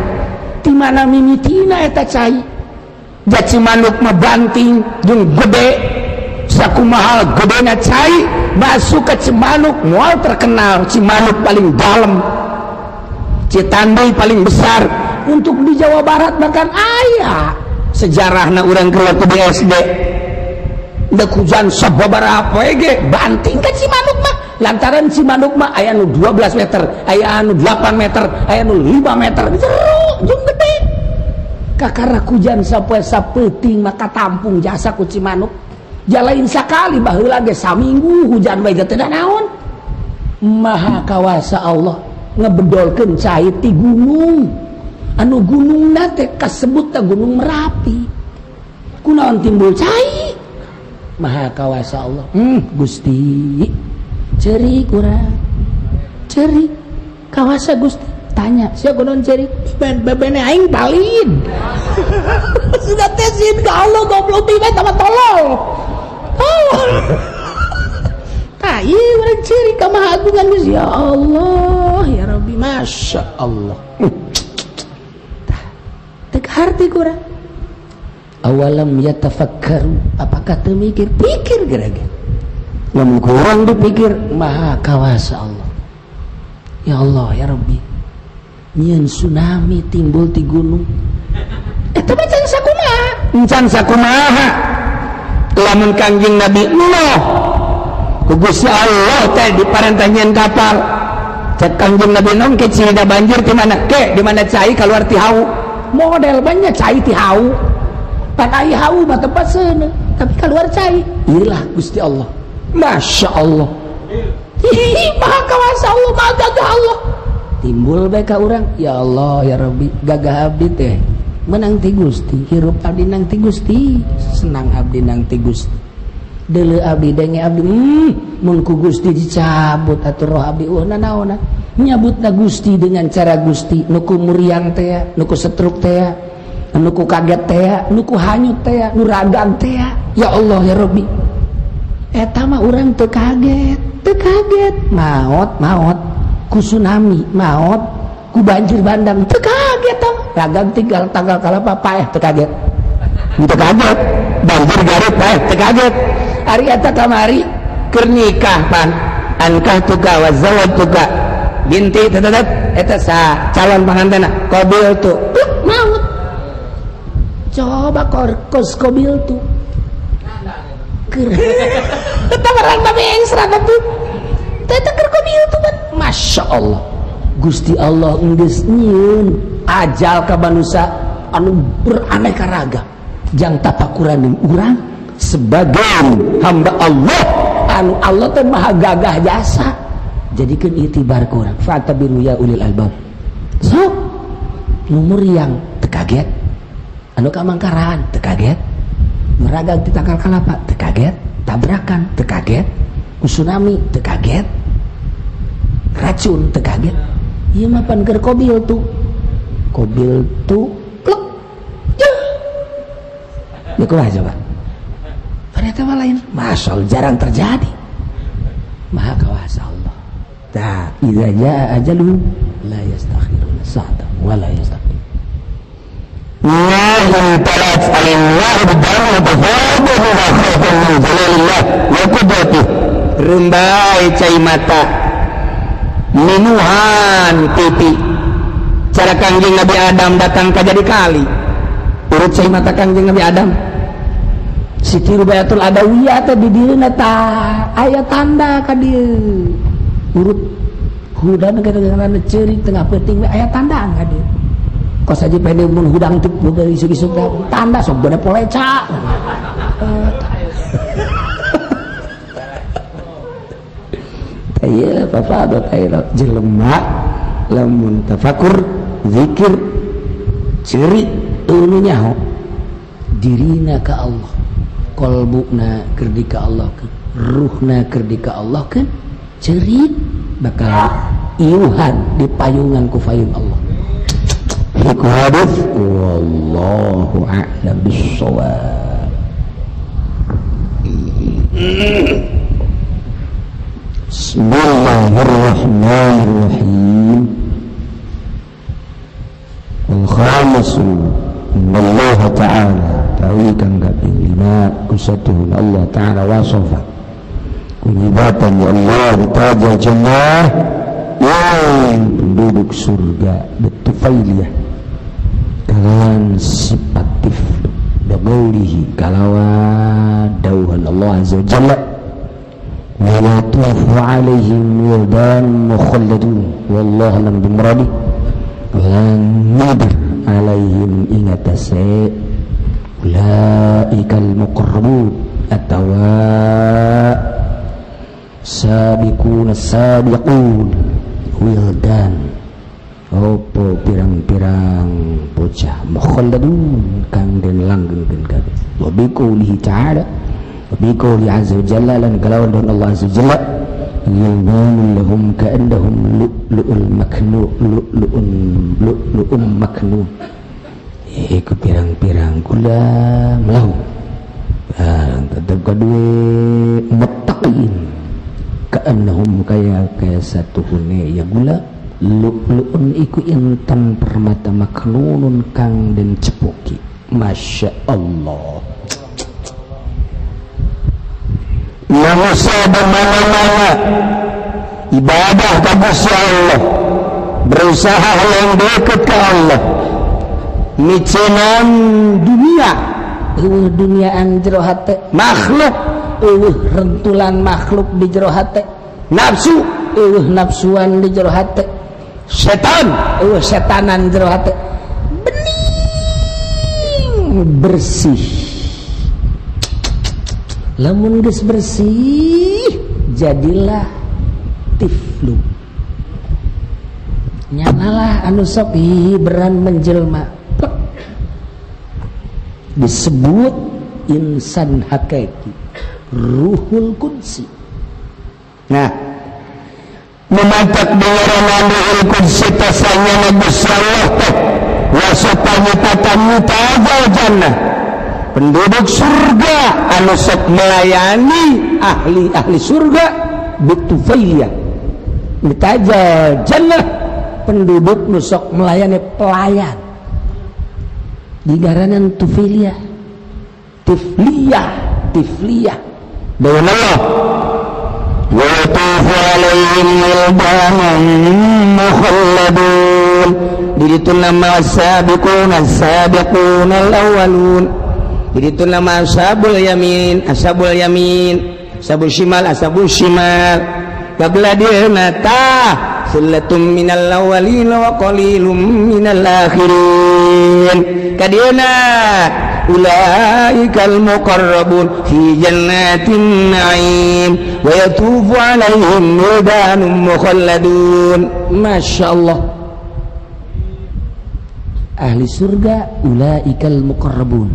S2: Di mana mimitina eta cai? Jaci Cimanuk mah banting jeung gede, sakumaha gedena cai masuk ke Cimanuk moal terkenal. Cimanuk paling dalam, Citanduy paling besar untuk di Jawa Barat. Bahkan aya sejarahna urang keluar ke BSD, dek hujan sababaraha poe ge banting ke Cimanuk mah, lantaran Cimanuk mah aya nu 12 meter, aya anu 8 meter, aya nu 5 meter, jero jeung gede. Kakara hujan sapoe sapeuting maka tampung jasa ku Cimanuk. Jalain sakali, baheula ge saminggu hujan bae teu naon. Maha kawasa Allah ngebedolkeun cai ti gunung, anu gunungna teh kasebut teh Gunung Merapi. Kunaon timbul cai? Maha kawasa Allah. Gusti, ceurik urang, ceurik kawasa Gusti. Tanya sia kunaon ceurik? Bebene aing valid sudah tesin ke Allah. Goblok tiba sama tolol tolol. Tah, ieu urang ceurik ka Maha Agungan Gusti. Ya Allah, ya Rabbi, Masya Allah. Tah, teu harti kurang. Awalam yatafakkaru, apakah teu mikir? Pikir geura-geura. Lamun kurang dipikir, Maha kawasa Allah. Ya Allah, ya Rabbi, nyieun tsunami timbul ti gunung eta mah can sakumaha,
S1: Encan sakumaha. Lamun Kangjeng Nabi Nuh ku Gusti Allah teh diparentah nyieun kapal. Cek Kangjeng Nabi, "Nong ke cirina banjir di mana ke di mana cai keluar ti hau?" Model banyak cai ti hau, pan ai hau mah tempat seuneu, tapi keluar cai. Iyalah, Gusti Allah, Masya Allah. Hihi, maha kawasa Allah, maha gagah Allah. Timbul bae ka urang, "Ya Allah, ya Rabbi, gagah abdi teh menang ti Gusti, hirup abdi nang ti Gusti, senang abdi nang ti Gusti, deuleu abdi, denge abdi." Mun ku Gusti dicabut atuh roh abdi, uh, nanaonan nyabutna Gusti dengan cara Gusti. Nu ku muriang teh, nu ku setruk teh, nu ku kaget teh, nu ku hanyut teh, nu ragag teh. Ya Allah, ya Rabbi, eta mah urang teu kaget, teu kaget maot, maot ku tsunami, maot ku banjir bandang, teu kaget tah. Ragag tinggal tanggal kalapa, paeh, teu kaget, teu kaget banjir Garut, paeh, teu kaget. Ari eta kamari keur nikah, pan ankahtuka wa zawwajtuka binti tetet, eta sa calon pangantena, qabiltu, maut. Coba kos qabiltu keur eta barang bengsrat atuh, teh keur qabiltu kan. Masya Allah, Gusti Allah geus nyieun ajal ka manusia anu beraneka ragam jang tapakuran urang sebagai hamba Allah anu Allah teh maha gagah jasa. Jadikan itibar ku urang, fa'tabiru ya ulil albab. Sok nu muriang teu kaget, anu kamangkaran teu kaget, meragag di tangkal kalapa teu kaget, tabrakan teu kaget, ku tsunami teu kaget, racun teu kaget. Ieu mah pan keur qabiltu, qabiltu, plek ya. Ya, kumaha coba? Ternyata mah lain masal, jarang terjadi. Maha kawasa Allah. Tah, idza jaa ajaluhum la yastakhiruna sa'atan wa la yastaqdimun.
S3: امتلأت الأنوار بالدم وتفاضل خوفا من جلال الله وقدرته.
S1: Rembai cai mata minuhan pipi. Cara Kangjeng Nabi Adam datang ka jadi kali urut cai mata Kangjeng Nabi Adam. Siti Rubayatul Adawiyah teh di dirina tah aya tanda ka dieu urut hudang gara-gara ceurik tengah peuting we aya tanda ka dieu. Kos aja pede mun hudang teu dari isuk-isuk tanda sok bener poleca. Iya, papa ada jelema lamun tafakur, zikir, ceurik, nu nyaho dirina ka Allah, kolbuna keur di ka Allah kan, ruhna keur di ka Allah kan, ceurik bakal iuhan di payungan ku payung Allah.
S3: Iku hadis, wallahu a'lam bissawab. Bismillahirrahmanirrahim. Wal khamisu Allah Ta'ala tawi kang kaping lima kusatuhun Allah Ta'ala wasofa kunyibatan ya Allah taja jannah yang penduduk surga betufailiyah kalawan sifatif biqaulihi kalawan dauhan Allah Azza wa Jalla, wa yatufu alaihim wildan mukhalladun wallahu lam bimradi lan nadir alaihim ingatase ulaikal muqarrabun atawa sabiqun sabiqun. Wildan opo pirang-pirang bocah mukhalladun kang den langgengkeun kabeh. Wa biqaulihi ta'ala wa biqauli azza wa jalla lan kalawan dan Allah azza wa jalla, yilmanun lahum ka'annahum lu'lu'ul maknu lu'lu'un lu'lu'um maknun. Iku pirang-pirang gulam lahu tetep kadue muttaqin ka'annahum kaya kaya satu hune ya gula lu'lu'un iku intan permata maknunun kang den cepuki. Masya Allah.
S1: Manusia bermana-mana ibadah ka Gusti Allah, berusaha yang dekat ke Allah, micenan dunia.
S2: Eueuh duniaan jero hate.
S1: Makhluk.
S2: Eueuh rentulan makhluk di jero hate.
S1: Nafsu
S2: eueuh nafsuan di jero hate.
S1: Setan
S2: eueuh setanan jero hate. Bening bersih. Lamun geus bersih jadilah tiflu. Nyanalah anu sok hihiberan menjelma. Plek. Disebut insan hakiki, ruhul qudsi.
S1: Nah, mematak dengaran ruhul qudsi tasanya Gusti Allah teh wasatanya tatamu tajal jannah. Penduduk surga anu sok melayani ahli-ahli surga bitufailiyah. Mitajal jannah penduduk nu sok melayani pelayan. Digaranan tufiliyah. Tifliyah, tifliyah. Dengan Allah wa yatufu alaihim wildanun mukhalladun. Di ditu nama as-sabiqun as-sabiqun al-awwalun. Di ditu nama ashabul yamin, ashabul yamin, ashabul shimal, ashabul shimal. Kabla dieuna tah sullatun minal awwalin wa qalilum minal akhirin. Kadieuna ulaikal muqarrabun fi jannatin na'im wa yatufu alaihim wildanun mukhalladun.
S2: Masya Allah, ahli surga ulaikal muqarrabun,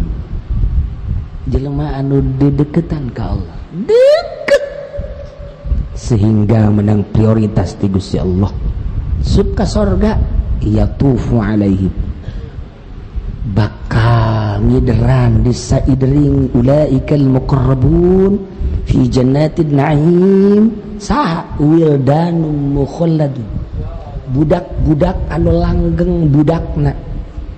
S2: jelema anu dideketan ka Allah, deket sehingga menang prioritas di Gusti Allah. Sub ka sorga yatufu alaihim, bakal ngideran di saidering ulaikal muqarrabun fi jannatin na'im. Saha wildanum mukhalladun, budak-budak anu langgeng budakna,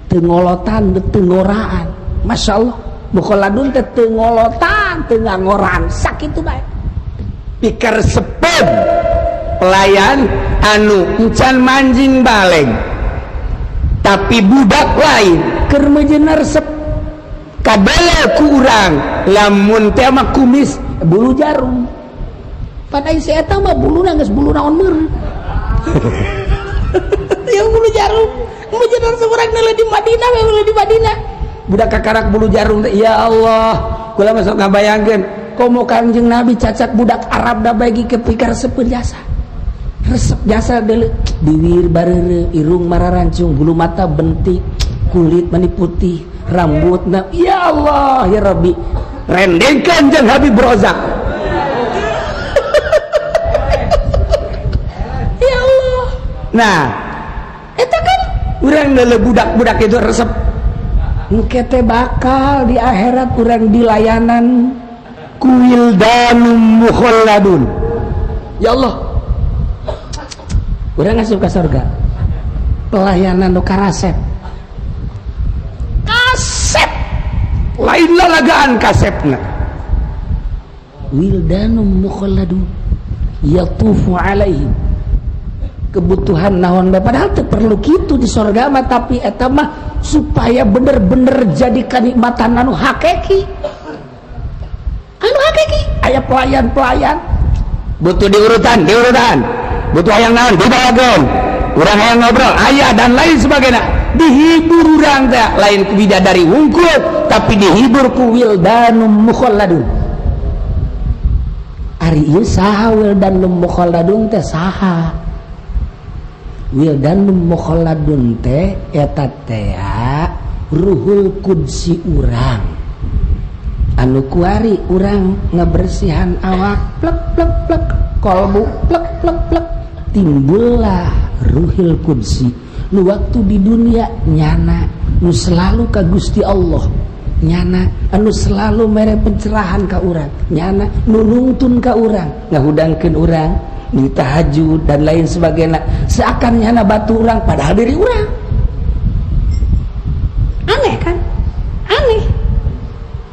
S2: teu ngolotan teu ngoraan. Masya Allah, mukhalladun teh teu ngolotan teu ngoraan, sakitu bae.
S1: Pikir seped pelayan anu encan manjing baleng tapi budak lain
S2: keur mejeuna resep
S1: kabela ku urang lamun teh mah kumis
S2: bulu jarum. Pada si eta mah buluna geus bulu naon meureun. Yang bulu jarum mejeuna resep urang nilai di Madinah, we nilai di Madinah
S1: budak kakarak bulu jarum teh. Ya Allah, kula masuk ngabayangkeun
S2: komo Kanjeng Nabi cacak budak Arab da bagi ke pikir resep jasa, resep jasa deuleu biwir bareureuh, irung mararancung, bulu mata bentik, kulit mani putih, rambutna ya Allah ya Rabbi,
S1: rendengkeun jeung Habib Rozak.
S2: Ya Allah.
S1: Nah,
S2: eta kan
S1: urang deuleu budak-budak itu resep
S2: engke teh bakal di akhirat urang dilayanan
S1: kuildanum mukhalladun.
S2: Ya Allah, urang asup ka surga pelayanan nu karasep kasep
S1: lain lalagaan kasepna.
S2: Wildanum mukhalladun yatufu alaihim, kebutuhan naon bae padahal teu perlu kitu di surga mah, tapi eta mah supaya bener-bener jadi kenikmatan anu hakiki, anu hakiki. Aya pelayan-pelayan
S1: butuh diurutan, diurutan, butuh hayang naon dibawakeun, urang hayang ngobrol aya dan lain sebagainya, dihibur urang teh lain ku bidadari wungkul tapi dihibur ku
S2: wildanum mukhalladun. Ari ieu saha wildanum mukhalladun teh saha? Wildanum mukhalladun teh eta teh ruhul qudsi urang anu kuari urang ngebersihan awak plek plek plek, kolbu plek plek plek, timbullah ruhul qudsi. Nu waktu di dunia nyana nu selalu ka Gusti Allah, nyana anu selalu mere pencerahan ka urang, nyana nu nungtun ka urang, ngahudangkeun urang di tahajud dan lain sebagainya, seakan nyana batu urang padahal diri urang. Aneh kan? Aneh.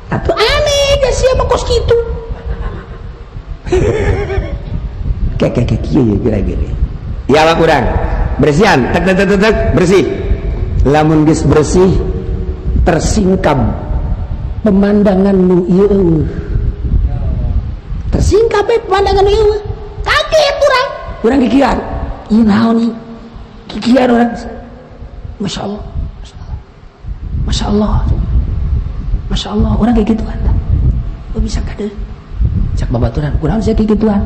S2: Atau aneh gak sih sama kos gitu.
S1: Kayak kieu ya kira-kira. Ya lah urang bersihan tek tek tek tek bersih. Lamun geus bersih tersingkap
S2: pemandangan nu ieu, tersingkap pemandangan nu ieu. Kaget Kaget urang. Urang kikian. Ieu naon ieu? Kikian urang. Masya Allah. Masya Allah. Masya Allah. Masya Allah, urang kayak gituan. Oh bisa kade. Cak babaturan, kurang sih kayak gituan.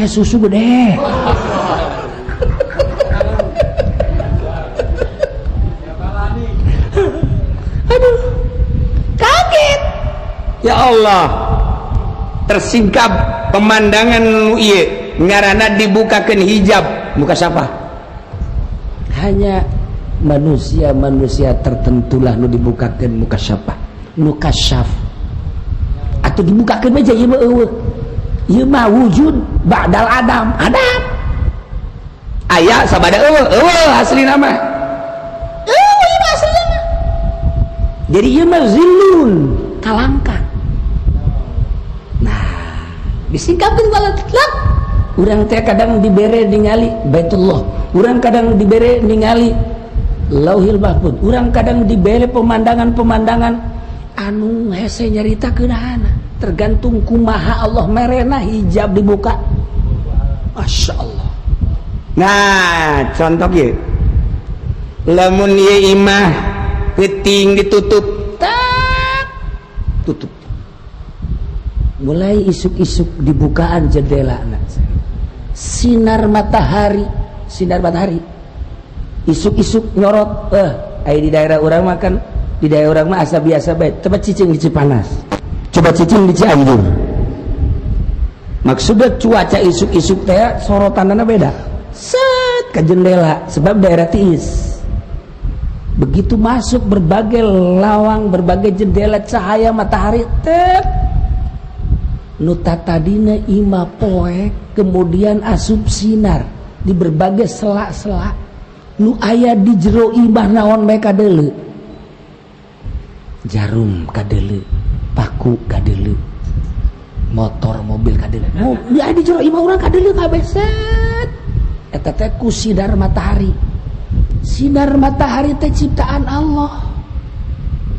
S2: Susu gede. Aduh, kaget.
S1: Ya Allah, tersingkap pemandangan nu ieu ngaranna dibukakeun hijab. Muka siapa?
S2: Hanya manusia-manusia tertentulah nu dibukakeun muka siapa? Nu kasyaf. Atau dibukakeun aja ieu mah eueuh. Ieu mah wujud ba'dal adam. Adam.
S1: Aya sabada eueuh, eueuh aslina mah.
S2: Eueuh ieu mah aslina mah. Jadi ieu mah zillun, kalangkang. Nah, disingkapkeun balat. Urang teh kadang dibere ningali Baitullah, urang kadang dibere ningali Lauhil Mahfud, urang kadang dibere pemandangan-pemandangan anu hese nyarita keunahana, tergantung kumaha Allah merena hijab dibuka. Masya Allah.
S1: Nah, contoh ieu. Lamun ieu imah peuting ditutup,
S2: tak tutup. Mulai isuk-isuk dibukaan jendela. Sinar matahari, sinar matahari. Isuk-isuk nyorot, aya di daerah urang mah kan, di daerah urang mah asa biasa bae. Coba cicing di Cipanas. Coba cicing di Cianjur. Maksudnya cuaca isuk-isuk teh sorotanana beda. Set ke jendela sebab daerah tiis. Begitu masuk berbagai lawang, berbagai jendela cahaya matahari tek. Nu tadina imah poek kemudian asup sinar di berbagai sela-sela nu aya di jero imah naon bae kadeuleu, jarum kadeuleu, paku kadeuleu, motor mobil kadeuleu, di jero imah urang kadeuleu kabeh set. Eta teh ku sinar matahari. Sinar matahari teh ciptaan Allah.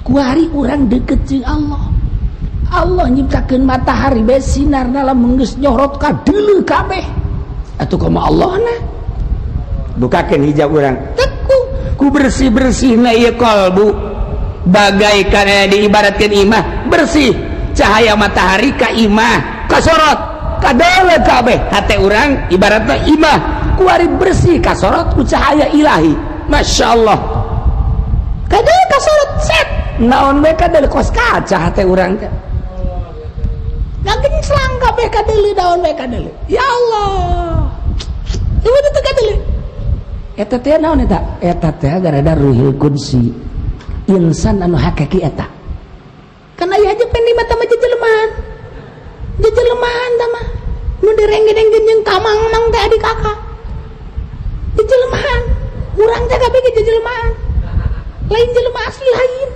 S2: Kuari urang deket jeung Allah. Allah nyiptakeun matahari bae sinarna lamun geus nyorot kadeuleu kabeh. Atuh kumaha Allahna?
S1: Bukakeun hijab urang. Teku ku bersih-bersihna ieu kalbu. Bagaikan diibaratkeun imah bersih, cahaya matahari ka imah kasorot kadeuleu kabeh. Hate urang ibaratna imah kuari bersih kasorot ku cahaya ilahi. Masya Allah.
S2: Kadeuleu kasorot set. Naon bae kadeuleu kos kaca hate urang teh. Ngagenclang kabeh kadeuleu daun bae kadeuleu. Ya Allah. Ieu teh kadeuleu. Eta teh naon eta? Eta teh gara-gara Ruhil Qudsi. Insan anu hakiki eta. Kan aya aja pendi mata mah jejelemahan. Jejelemahan tah mah. Nu direngge-rengge jeung kamang-mang teh adik kakak. Jejelemahan. Urang teh kabeh ge jejelemahan. Lain jelema asli lain.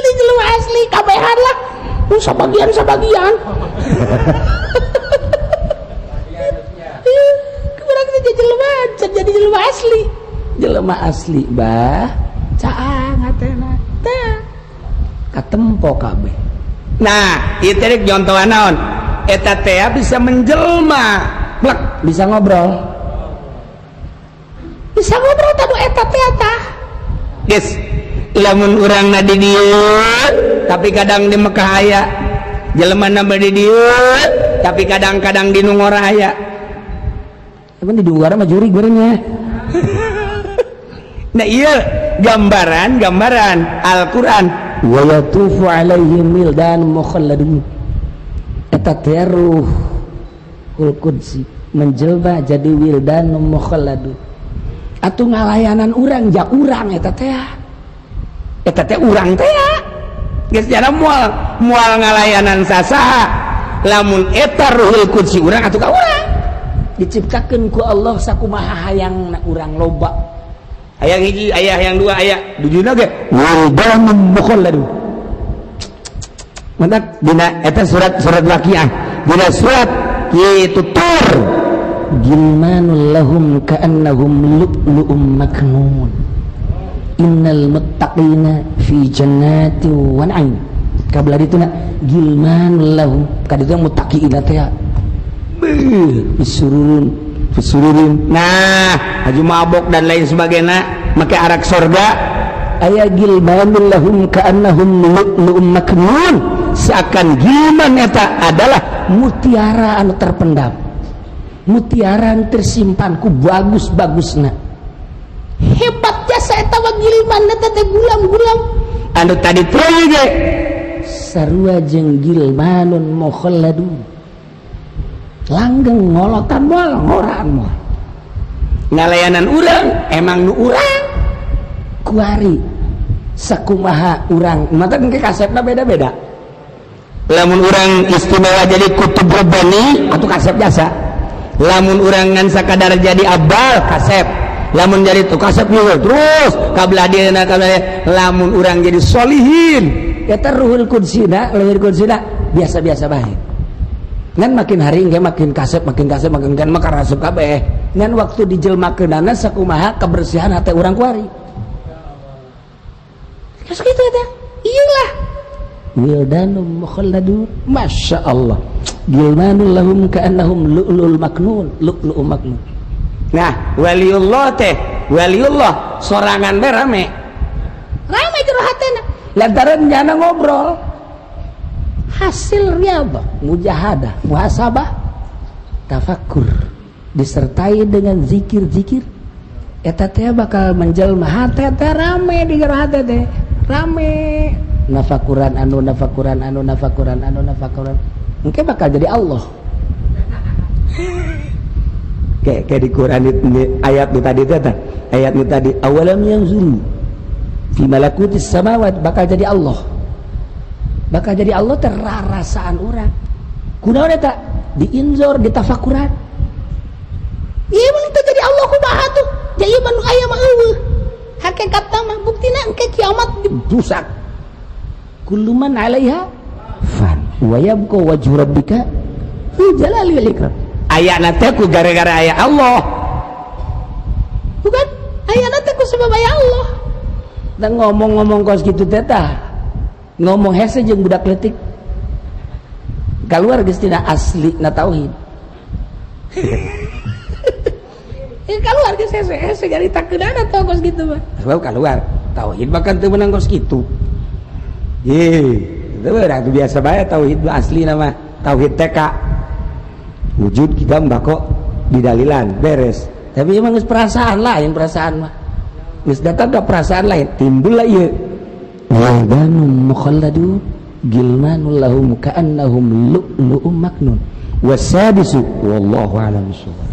S2: Jelema asli kabehan lah. Sabagian-sabagian. Kurang jadi jelema, jadi jelema asli. Jelema asli bah, caang hatena. Tah. Katempo kabeh.
S1: Nah, ieu teh contohan naon? Eta teh bisa menjelma, plek,
S2: bisa ngobrol. Bisa ngobrol tadu eta teh tah.
S1: Geus, lamun urang na di dieu tapi kadang di Mekah aya, jelema na di dieu tapi kadang-kadang di Nungora aya.
S2: Emang di Nungora mah jurig beureunya.
S1: Nah iya gambaran-gambaran Al-Qur'an
S2: wa yatufu alaihim wildan mukhalladun. Eta teh Ruhul Qudsi menjelma jadi wildan mukhalladun. Atuh ngalayanan urang ja urang eta teh.
S1: Eta teh urang teh. Geus jana moal ngalayanan sasaha. Lamun eta Ruhul Qudsi urang atuh ka urang.
S2: Diciptakeun ku Allah sakumaha hayangna urang loba.
S1: Hayang hiji, aya hayang dua, aya dujuna ge wildanun mukhalladun. Mantak dina eta surat-surat Waqiah. Dina surat kitu tur
S2: gilmanul lahum ka'annahum lu'lu'um maknun. Innal muttaqina fi jannati wa na'im. Kabla dituna gilmanul lahum kaditu muttaqina teh.
S1: Beuh, bisururun bisururun. Nah, haju mabok dan lain sebagainya, make arak sorga. Aya gilmanun lahum ka'annahum lu'lu'um maknun, seakan gilman eta adalah mutiara anu terpendam, mutiara anu tersimpan ku bagus-bagusna. Hebat jasa eta mah gilman eta teh, gulam-gulam anu tadi teh ge sarua jeung gilmanun mukhalladun, langgeng, ngolotan moal, ngoraan moal, ngalayanan urang. Emang nu urang kuari sakumaha urang mata engke kasepna beda-beda. Lamun urang istimewa jadi kutub rabbani atau kasep jasa, lamun urang ngan sakadar jadi abdal kasep, lamun jadi tuh kasep juga terus kabelah dieuna kabelah. Lamun urang jadi solihin eta ruhul kudsina, luhur kudsina, biasa-biasa bae. Ngan makin hari engke makin kasep, makin kasep, makin kan maka rasuk kabeh. Ngan waktu dijelmakeunana sakumaha kebersihan hati urang kuari. Geus kitu eta iyalah wildanum mukhalladun, Masya Allah, gilmanul lahum ka'annahum lu'lu'ul maknun, lu'lu'ul maknun. Nah, waliullah teh, waliullah sorangan be rame rame jero hatena lantaran nyana ngobrol hasil riyadhah, mujahadah, muhasabah, tafakur disertai dengan zikir-zikir eta teh bakal menjelma hate teh rame. Di jero hate teh rame nafakuran anu nafakuran anu nafakuran anu nafakuran, mungkin bakal jadi Allah kayak di Quran ini, ayat nu tadi teh, ayat nu tadi, awalam yanzuru fi malakutis samawat, bakal jadi Allah, bakal jadi Allah terarasaan urang. Kunaon eta diinzor, ditafakuran? Ieu mah teu jadi Allah kumaha tuh? Ja ieu mah nu aya mah eueuh hakikat mah. Buktina engke kiamat dibusak, kullu man 'alaiha fan wa yabqa wajhu rabbika dzul jalali wal ikram. Ayana teh ku gara-gara aya Allah, bukan ayana teh ku sebab aya Allah. Dan ngomong-ngomong kos gitu teh, tah ngomong hese jeung budak leutik keluar geus tina asli na tauhid. Ya, keluar geus hese hese jadi takeunana tah kos gitu mah, sebab keluar tauhid bahkan teu meunang kos kitu. Ye, itu udah biasa bae. Tauhid asli nama tauhid TK, wujud kita mbako didalilan beres. Tapi emang geus perasaan lain, perasaan mah geus datang ke perasaan lain, timbul lah ieu wildanun mukhalladun, gilmanul lahum ka'annahum lu'lu'um maknun. Wasadisu wallahu a'lam bissawab.